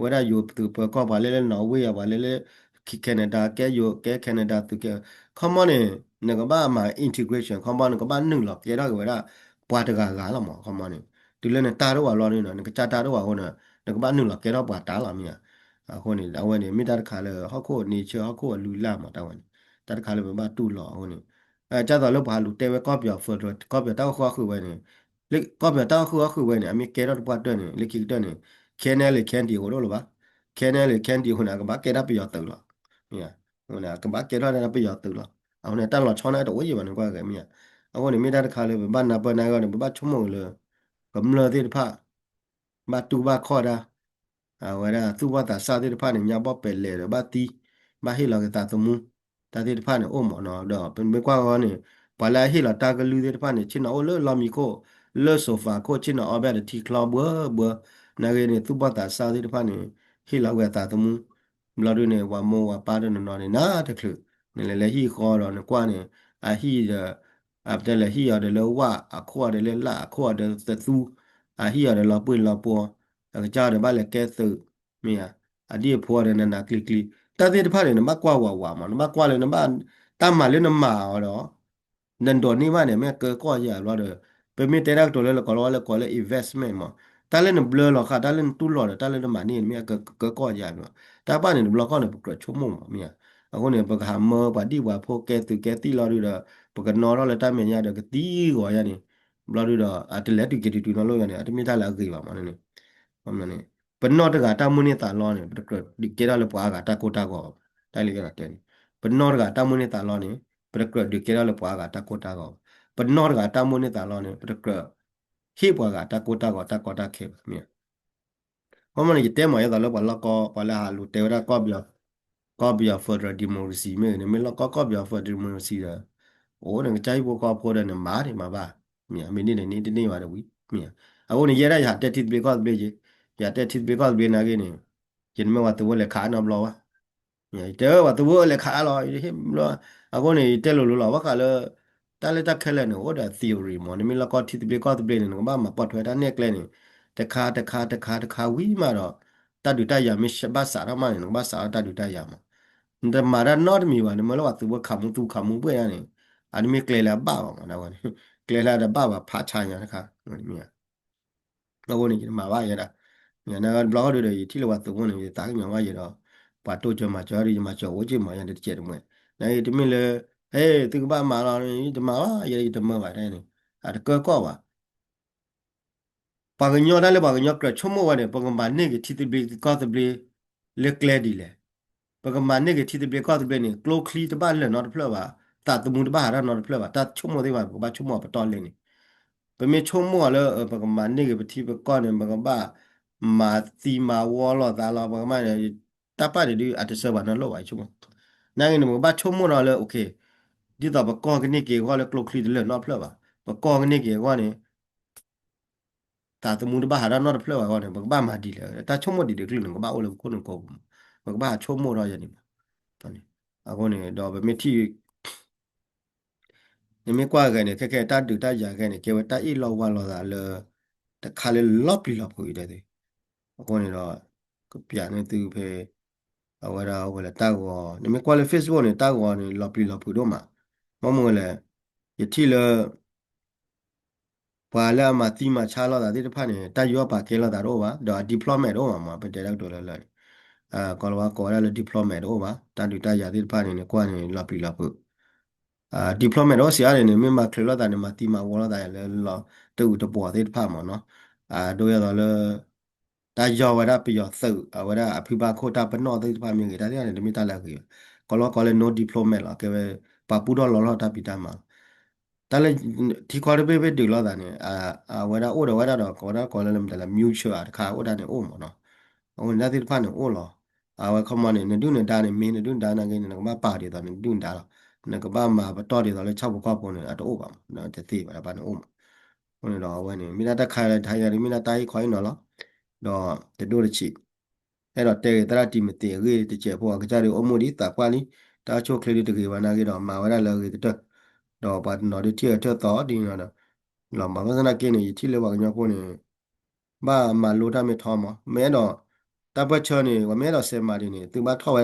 ဝဲဒၣ်ယိၤသုးပၢၤကီၢ် ပှၤလၢလၢ Norway ပှၤလၢလၢ Canada ကဲယိၤ ကဲ Canada သုးကဲ, ခီမီန့ၣ် နကဘၣ်မၤ integration ခီမီနကဘၣ်နုာ်လီၤကဲထီၣ်က့ၤဝဲဒၣ် ပှၤတဂၤဂၤလီၤမး ခီမီန့ၣ် တုၤလၢနတၢ်တအိၣ်ဘၣ်လီၤန့ၣ် နကစၢ်တၢ်တအိၣ်ဘၣ်အဃိန့ၣ် နကဘၣ်နုာ်လီၤကဲထီၣ်ပှၤတၢ်လီၤမ့ၢ်ဧါ. အဃိန့ၣ် အဝဲန့ၣ် မ့ၢ်တၢ်တခါလၢဟီၣ်ခိၣ် nature ဟီၣ်ခိၣ်အလုၢ်အလၢ်မး တၢ်ဝဲန့ၣ် တၢ်တခါလၢပဘၣ်တူၢ်လိာ်အဃိန့ၣ် ကၢ်သိးလၢပှၤလူၤတဲဝဲကီၢ်ပယီၤ federal ကီၢ်ပယီၤတၢ်အိၣ်ဃုာ်အီၣ်ဃုာ်ဝဲန့ၣ် လၢကီၢ်ပယီၤတၢ်အိၣ်ဃုာ်အီၣ်ဃုာ်ဝဲန့ၣ် အမ့ၢ်ကဲထီၣ်တပှၢ်တၢၢ်န့ၣ် လၢခံကတၢၢ်န့ၣ် KNLA KNDO အိၣ်ဒိၣ်လၢၤဘၣ်. KNLA KNDO အဃိန့ၣ် အကဘၣ်ကဲထီၣ်ပယီၤသုးလီၤ. အကဘၣ်ကဲထီၣ်ဒၣ်ပယီၤသုးလီၤ. အဃိန့ၣ် တၢ်လီၤဆီန့ၣ်တအိၣ်ယံၤဘၣ်န့ၣ်ကွၢ်ဂ့ၤမ့ၢ်ဧါ. အဃိန့ၣ် မ့ၢ်တၢ်တခါလၢပဘၣ်နၢ်ပၢၢ်နာ်က့န့ၣ် ပဘၣ်ဆိကမိၣ်က့ၤလၢ ကမျၢၢ်သ့ၣ်တဖၣ် ဘၣ်တူၢ်ဘၣ်ခီၣ်ဒၣ် အဝဲဒၣ်သူၣ်ဘီၣ်သးစၢ်သ့ၣ်တဖၣ်န့ၣ် ညါဘီၣ်ပဲာ်လဲၣ်ဒီးဘၣ်သံ ဘၣ်ဟ့ၣ်လီၤက့ၤသးသမူ တၢ်သ့ၣ်တဖၣ်န့ၣ်အိၣ်မးနီၤ ဒီးပမ့ၢ်ကွၢ်ဃီန့ၣ် ပှၤလၢအဟ့ၣ်လီၤတၢ်ကလုၢ်သ့ၣ်တဖၣ်န့ၣ် ဆ့ၣ်နီၤအိၣ်လၢလီၢ်မံခိၣ် လၢ sofa ခိၣ် ဆ့ၣ်နီၤအီၣ်ဘၣ်ဒီးထံချီဘှၢဘှၢ နာ်က့န့ၣ် သူၣ်ဘီၣ်သးစၢ်သ့ၣ်တဖၣ်န့ၣ် ဟ့ၣ်လီၤဝဲအသးသမူ ဘျီဒုန့ၣ် ပှၤမိၢ်ပှၤပၢ်တနီၤနီၤန့ၣ် နတချုး နလဲၤလၢဟံၣ်ဃီဒီးနကွၢ်န့ၣ် အဟံၣ်ဒီး အပတဲလဲၤဟံၣ်အီၤဒီးလၢဝၣ် အခိၣ်အီၤဒီးလၢလၣ် အခိၣ်အီၤဒီးသသူ အဟံၣ်အီၤဒီးလီၤပှ့ၤလီၤပှီၤ အကစၢ်အီၤဒီးဘၣ်လဲၤကဲသုး မ့ၢ်ဧါ အဒံၣ်အဖိအီၤဒီးနးနးကျံၤကျံၤ တၢ်သ့ၣ်တဖၣ်န့ၣ် နဘၣ်ကွၢ်ဝးဝးမး နဘၣ်ကွၢ်လၢနဘၣ် တၢ်မၤလၢနမၤအီၤဒီး နဒိးန့ၢ်ဘၣ်န့ၣ် မ့ၢ်အကၢကီၢ်ယၤဘျီဒီး ပမ့ၢ်တဲတၢ်ကတိၤလၢလၢကီးလီၤဝဲလၢကိးလၢ investment မး တၢ်လၢနဘျၢလီၤဃာ် တၢ်လၢနတူၢ်လိာ်ဒီး တၢ်လၢနမၤန့ၢ်န့ၣ် မ့ၢ်အကၢကီၢ်ယၤန့ၣ် တၢ်ဘၣ်န့ၣ် တဘျီကီၢ်န့ၣ် ပကြၢးဆိကမိၣ်မး မ့ၢ်ဧါ. အဃိန့ၣ် ပကဟးမၢပှၤဒံၣ်ပှၤဖိကဲသုးကဲသံၣ်လီၤဒုဒီး ပကနီၣ်ထီၣ်လၢတၢ်မဲာ်ညါဒီးကသံဂီၤယါန့ၣ် ဘျီဒုဒီး အတလဲၤတုၤက့ၤတုၤတုၤနီၣ်လိၣ်ယါန့ၣ် အတမ့ၢ်တၢ်လၢအဂ့ၤဘၣ်မးန့ၣ် ပနီၢ်တဂၤတၢ်မိၣ်န့ၢ်သးလီန့ၣ် ပတကြၢးဒုးကဲထီၣ်လၢပှၤအါဂၤတၢ်ကိၢ်တၢ်ဂီၤဘၣ်. တၢ်လၢယတဲန့ၣ် ပနီၢ်တဂၤတၢ်မိၣ်န့ၢ်သးလီန့ၣ် ပတကြၢးဒုးကဲထီၣ်လၢပှၤအါဂၤတၢ်ကိၢ်တၢ်ဂီၤဘၣ်. ပနီၢ်တဂၤတၢ်မိၣ်န့ၢ်သးလီန့ၣ် ပတကြၢးဟ့ၣ်ပှၤဂၤတၢ်ကိၢ်တၢ်ဂီၤတၢ်ကီတၢ်ခဲဘၣ် မ့ၢ် ခီမီန့ၣ် ယတဲမးယဲသိးလၢပှၤလီၢ်ကီၢ် ပှၤလၢဟးလူၤတဲဝဲဒၣ်ကီၢ်ပယီၤ federal democracy မ့ၢ်ဂ့ၤန့ၣ် မ့ၢ်လီၢ်ကီၢ်ကီၢ်ပယီၤ federal democracy ဒီး အိၣ်န့ၣ် ကစၢ်ဟံၣ်ဖိဃီဖိဒီးန့ၣ် မၤန့ၣ်မၤဘၣ် မ့ၢ်ဧါ မ့ၢ်န့ၢ်န့ၣ်န့ၢ်တန့ၢ်ဘၣ်တဝံၤ မ့ၢ်ဧါ. အဃိန့ၣ် ယဲဒၣ်ယဟးတဲထံသဘျ့ကီၢ်သဘျ့က့ၤ ယဟးတဲထံသဘျ့ကီၢ်သဘျ့နာ်က့န့ၣ် ယတမ့ၢ်ပှၤသဝီလဲၤခးအနီတဘျီဘၣ် တဲပှၤသဝီလဲၤခးအါလီၤ ယဟ့ၣ်ဘျီ အဃိန့ၣ် ယတဲလိၤလိၤလီၤ ဘၣ်ဃးလၢ တၢ်လၢတၢ်ခဲလၢာ်န့ၣ် အိၣ်ဒီး theory မး နမ့ၢ်လီၢ်ကီၢ်ထံသဘျ့ကီၢ်သဘျ့န့ၣ် နကဘၣ်မၤပိာ်ထွဲတၢ်နဲၣ်ကျဲန့ၣ် တခါတခါတခါတခါဝံၤမးဒီး တၢ်ဒုးတၢ်ယၤမ့ၢ်ဘၣ်စးထီၣ်မးန့ၣ် နကဘၣ်စးထီၣ်တၢ်ဒုးတၢ်ယၤမး နတမၤတၢ်နီတမံၤဘၣ် နမ့ၢ်လၢပှၤသဝီခးမူသူခးမူပှဲၤဒၣ်န့ၣ် အတမ့ၢ်ကျဲလၢအဘၣ်ဘၣ်မး ဒ်ဝဲန့ၣ် ကျဲလၢအတဘၣ်ဘၣ် ဖးဆါညါတခါ မ့ၢ်ဧါ အဃိန့ၣ် ယတမၤဘၣ်ယဲဒၣ် နဘျီဃီဒုဒီး ယထံၣ်လၢပှၤသဝီန့ၣ် ယသးကညီၤဘၣ်ယဲဒီး ပှၤတိစၢၤမၤစၢၤဒီး ယမၤစၢၤအိၣ်က့ၤမး ယတကဲးတမှဲၤ နတမ့ၢ်လၢ ဟဲ သုကဘၣ်မၤလီၤ ယတမၤဘၣ် ယဲဒၣ်ယတမၤဘၣ်တၢ်န့ၣ် အတကၢကီၢ်ဘၣ် ပှၤကညီတၢ်လၢပှၤကညီကြၢးဆိကမိၣ်ဝဲန့ၣ် ပကမၤန့ၢ်က့ၤထံသဘျ့ကီၢ်သဘျ့ လၢကျဲဒ်လဲၣ် ပကမၤန့ၢ်က့ၤထံသဘျ့ကီၢ်သဘျ့န့ၣ် ကျိချံတဘၣ်လၢာ်နီတဖျၢၣ်ဘၣ် သးသမူတဘၣ်ဟးထီၣ်နီတဖျၢၣ်ဘၣ် တၢ်ဆိကမိၣ်သ့ၣ်တဖၣ် ပကဘၣ်ဆိကမိၣ်အပတီၢ်လဲၣ်န့ၣ် ပမ့ၢ်ဆိကမိၣ်အီၤလၢ ပကမၤန့ၢ်က့ၤပထံပကီၢ်န့ၣ် ပကဘၣ်မၤသံမၤဝီလိာ်သးလီၤ ပကမၤန့ၣ် တၢ်ပၣ်န့ၣ်ဒုး အတစၢၤဘၣ်နီတလိၣ်ဘၣ် ယဆိကမိၣ် နာ်က့န့ၣ် ပကဘၣ်ဆိကမိၣ်ဒီးလၢ okay ဒ်သိးပကီၢ်ကန့ၢ်က့ၤအဂီၢ်လၢကျိချံတလၢာ်နီတဖျၢၣ်ဘၣ် ပကီၢ်ကန့ၢ်က့ၤအဂီၢ်န့ၣ် သးသမူတဘၣ်ဟးထီၣ်နီတဖျၢၣ်ဘၣ်အဂီၢ်န့ၣ် ပကဘၣ်မၤဒ်လဲၣ် တၢ်ဆိကမိၣ်ဒ်ဒုးကျုၢ်န့ၣ် ကဘၣ်အိၣ်လၢပခိၣ်နူာ်ကိာ်ပူၤမး ပကဘၣ်ဟးဆိကမိၣ်ထီၣ်ယဲန့ၣ်မး အဃိန့ၣ် ဒီးပမ့ၢ်ထံၣ် နမ့ၢ်ကွၢ်ဂဲၤန့ၣ် ခဲခဲတၢ်ဒုးတၢ်ယၤဂဲၤန့ၣ် ကဲဝဲတၢ်အ့ၣ်လိာ်ဝါလိာ်သးလၢ တခါလၢလီၤပျံၤလီၤဖုးအံၤတဲသ့ အဃိန့ၣ်ဒီး ကပျးန့ၢ်သုဖဲ အဝဲဒၣ်အိၣ်ဝဲလၢတၢ်ဂီၤ နမ့ၢ်ကွၢ်လၢ Facebook န့ၣ် တၢ်ဂီၤန့ၣ် လီၤပျံၤလီၤဖုးဒိၣ်မး ဘၣ်မနုၤလဲၣ် ယထံၣ်လၢ ပှၤလၢအမၤသံမၤဆါလိာ်သးသ့ၣ်တဖၣ်န့ၣ် တၢ်ယီၢ်ပာ်ကဲလိာ်သးတအိၣ်ဘၣ် ဒီးအ deployment တအိၣ်ဘၣ်မး ပတဲတၢ်ကတိၤလၢလၢာ်န့ၣ် ကီၤလၤဝါကိးဝဲဒၣ်လၢ deployment တအိၣ်ဘၣ် တၢ်ဒုးတၢ်ယၤသ့ၣ်တဖၣ်န့ၣ် နကွၢ်န့ၣ် လီၤပျံၤလီၤဖုး deployment အိၣ်စံးအါန့ၣ်န့ၣ် မ့ၢ်မၤချုးလိာ်သးန့ၣ် မၤသံမၤဝီလိာ်သးလၢလီၤတအုးတပှီၤသ့ၣ်တဖၣ်မ့ၢ်နီၤ. ဒ်သိးလၢ တၢ်ယီၢ်ဝဲဒၣ်ပယီၤသုး အဝဲဒၣ်အဖုဘၣ်ခိၣ်တၢ်ပနီၣ်သ့ၣ်တဖၣ်မ့ၢ်ဂ့ၤ တၢ်သ့ၣ်တဖၣ်န့ၣ် တမ့ၢ်တၢ်လၢအဂ့ၤဘၣ်. ကီၢ်လီၢ်ကီၢ်လၢ no deployment လီၤ. ကဲဝဲ ပှၤပူထီၣ်လီၤထီၣ်တၢ်ဖံးတၢ်မၤလီၤ. တၢ်လၢ ထံကီၢ်တဘ့ၣ်ဘ့ၣ်ဒုးလိာ်သးန့ၣ် အဝဲဒၣ်အိၣ်ဒီးဝဲဒၣ်ဒီး ကဝဲဒၣ်ကီၢ်လၢလၢမတၤလဲၣ် mutual တခါအိၣ်ဒၣ်န့ၣ်အိၣ်မ့ၢ်နီၤ. အဃိန့ၣ် တၢ်သ့ၣ်တဖၣ်န့ၣ်အိၣ်လီၤ. အဝဲခီမီန့ၣ် နဒုၣ်နဒါန့ၣ် မ့ၢ်နဒုၣ်နဒါနာ်က့န့ၣ် နကဘၣ်ပာ်ဒ်သိးနဒုၣ်နဒါလီၤ. နကဘၣ်မၤပတီၢ်ဒ်သိးလၢဆၣ်ဖိကီၢ်ဖိန့ၣ် အတအိၣ်ဘၣ်မ့ၢ် တသ့ဘၣ်တၢ်ဘၣ်န့ၣ်အိၣ်မ့ၢ်. အဃိန့ၣ်ဒီးအဝဲန့ၣ် မ့ၢ်ဒၣ်တၢ်ခါလၢတဟါညါဒ်မ့ၢ်ဒၣ်တၢ်ဟ့ၣ်ခီဟ့ၣ်နီၤလီၤ. ဒီးတဒိၣ်တဆံး အဲၣ်ဒိးတဲဂ့ၤသရၣ်တံၤမသ့းအဂ့ၢ်တစဲးဖိ အကစၢ်ဒုးအိၣ်မူဒ်သးပှၢ်လံ, တၢ်အိၣ်ဆူၣ်အိၣ်ချ့ဒုးတဂ့ၤဘၣ်နာ်က့ဒီး မၤဝဲဒၣ်လၢအဂ့ၤကတၢၢ်, ဒီးပှၤတနီၤဒုးထံၣ်အထၢၣ်သီဒ်န့ၣ်ဒီး လီၤမၤဘၣ်ဆၣ်နာ်က့န့ၣ် ယထံၣ်လၢပှၤကညီဖိန့ၣ် ဘၣ်မၤလိတၢ်မ့ၢ်ထီမး, မ့ၢ်အဲၣ်ဒိး တၢ်ပၢၢ်ဆၢန့ၣ် ပှၤမ့ၢ်အဲၣ်ဒိးစဲးမၤဒ်န့ၣ်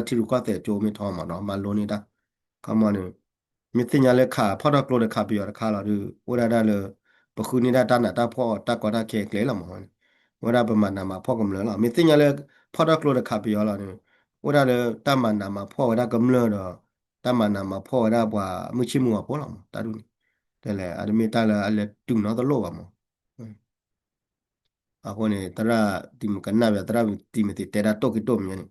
သုဘၣ်ထီၣ်ဝဲထံရူၢ်ကီၢ်သဲးကၠိမ့ၢ်ထီမးနီၤ, မၤလိန့ၢ်တၢ် ခီမီန့ၣ် မ့ၢ်သ့ၣ်ညါလၢခးဖီၣ်ထီၣ်ကျိတခးပယီၤတခါလီၤဒီး အိၣ်ဒၣ်ဒၣ်လၢ ပဃုန့ၢ်ဒၣ်တၢ်နးတၢ်ဖှီၣ်တၢ်ကီတၢ်ခဲအကျဲလီၤမးန့ၣ်, အိၣ်ဒၣ်ပမၤနးမၤဖှီၣ်ကမျၢၢ်လီၤ. မ့ၢ်သ့ၣ်ညါလၢ ဖီၣ်ထီၣ်ကျိတခးပယီၤလီၤန့ၣ် အိၣ်ဒၣ်လၢတၢ်မၤနးမၤဖှီၣ်ဝဲဒၣ်ကမျၢၢ်ဒီး တၢ်မၤနးမၤဖှီၣ်ဝဲဒၣ်ပှၤမုၢ်ဆ့ၣ်မုၢ်ဂီၤဖိလီၤမး, တၢ်ဒ်န့ၣ် တဲလဲၣ် အတမ့ၢ်တၢ်လၢအလဲၤတုၤနီတလိၣ်ဘၣ်မး. အဃိန့ၣ် သရၣ်တံၤမကနၣ်ဝဲ သရၣ်တံၤမသ့းတဲဒၣ်တိၢ်က့ၤတိၢ်မးန့ၣ်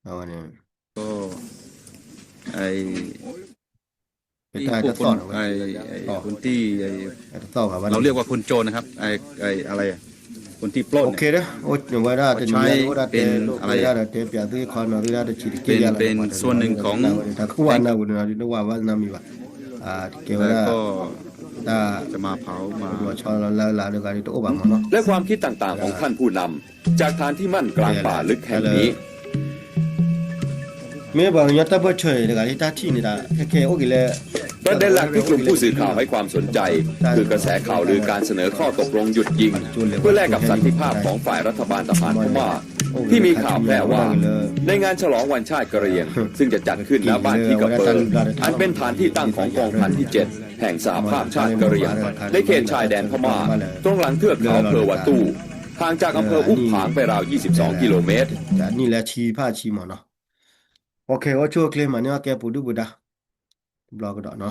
အဝဲန့ၣ် တၢ်တသီၣ်န့ၣ်ဝဲ တသီၣ်ဘၣ်ဘၣ် เราเรียกว่าคนโจรนะครับ ไอ้ ไอ้ อะไรอะ คนที่ปล้นเนี่ย โอเคเด้อ โอ้ ဝဲဒၣ်တနံၤညါ အိၣ်ဒၣ်တဲ အိၣ်ဒၣ်ဒီးတဲပၠးသုခီနီၤသုဒၣ်တဆံးတက့ၢ်ယါလီၤ เป็นส่วนหนึ่งของ တၢ်ကဝၢ်နၢ်ဝူၤန့ၣ် နဝၢ်ဘၣ်နၢ်မံၤဘၣ် ကဲဝဲဒၣ် တၢ် จะมาเผามา ဘျီၣ်ဆီလီၤလၢလၢတဂၤဒ်တအိၣ်ဘၣ်မးနီၤ และความคิดต่างๆ ของท่านผู้นำ จากฐานที่มั่นกลางป่าลึกแห่งนี้ မ့ၢ်ပှၤကညီတၢ်ပၢၢ်ဆၢအံၤတဂၤဒ်တၢ်ထံၣ်န့ၣ်ဒၣ် ခဲခဲအိၣ်က့ၤလၢ ประเด็นหลักที่กลุ่มผู้สื่อข่าวให้ความสนใจ คือกระแสข่าวลือการเสนอข้อตกลงหยุดยิง เพื่อแลกกับสันติภาพของฝ่ายรัฐบาลทหารพม่า ที่มีข่าวแพร่ว่า ในงานฉลองวันชาติกะเหรี่ยง ซึ่งจะจัดขึ้นณบ้านที่กะเปิง อันเป็นฐานที่ตั้งของกองพันที่เจ็ด แห่งสหภาพชาติกะเหรี่ยง ในเขตชายแดนพม่า ตรงหลังเทือกเขาเพอวาตู้ ห่างจากอำเภออุ้มผางไปราว ยี่สิบสอง กิโลเมตร နံၣ်လၢဆံဖးဆံမးနီၤ โอเค အိၣ်ဆူၣ်အိၣ်ချ့မးန့ၢ်အီၣ်ကဲပူၤဒုၣ်ပူၤဒါ တဘျီကဒီးနီၤ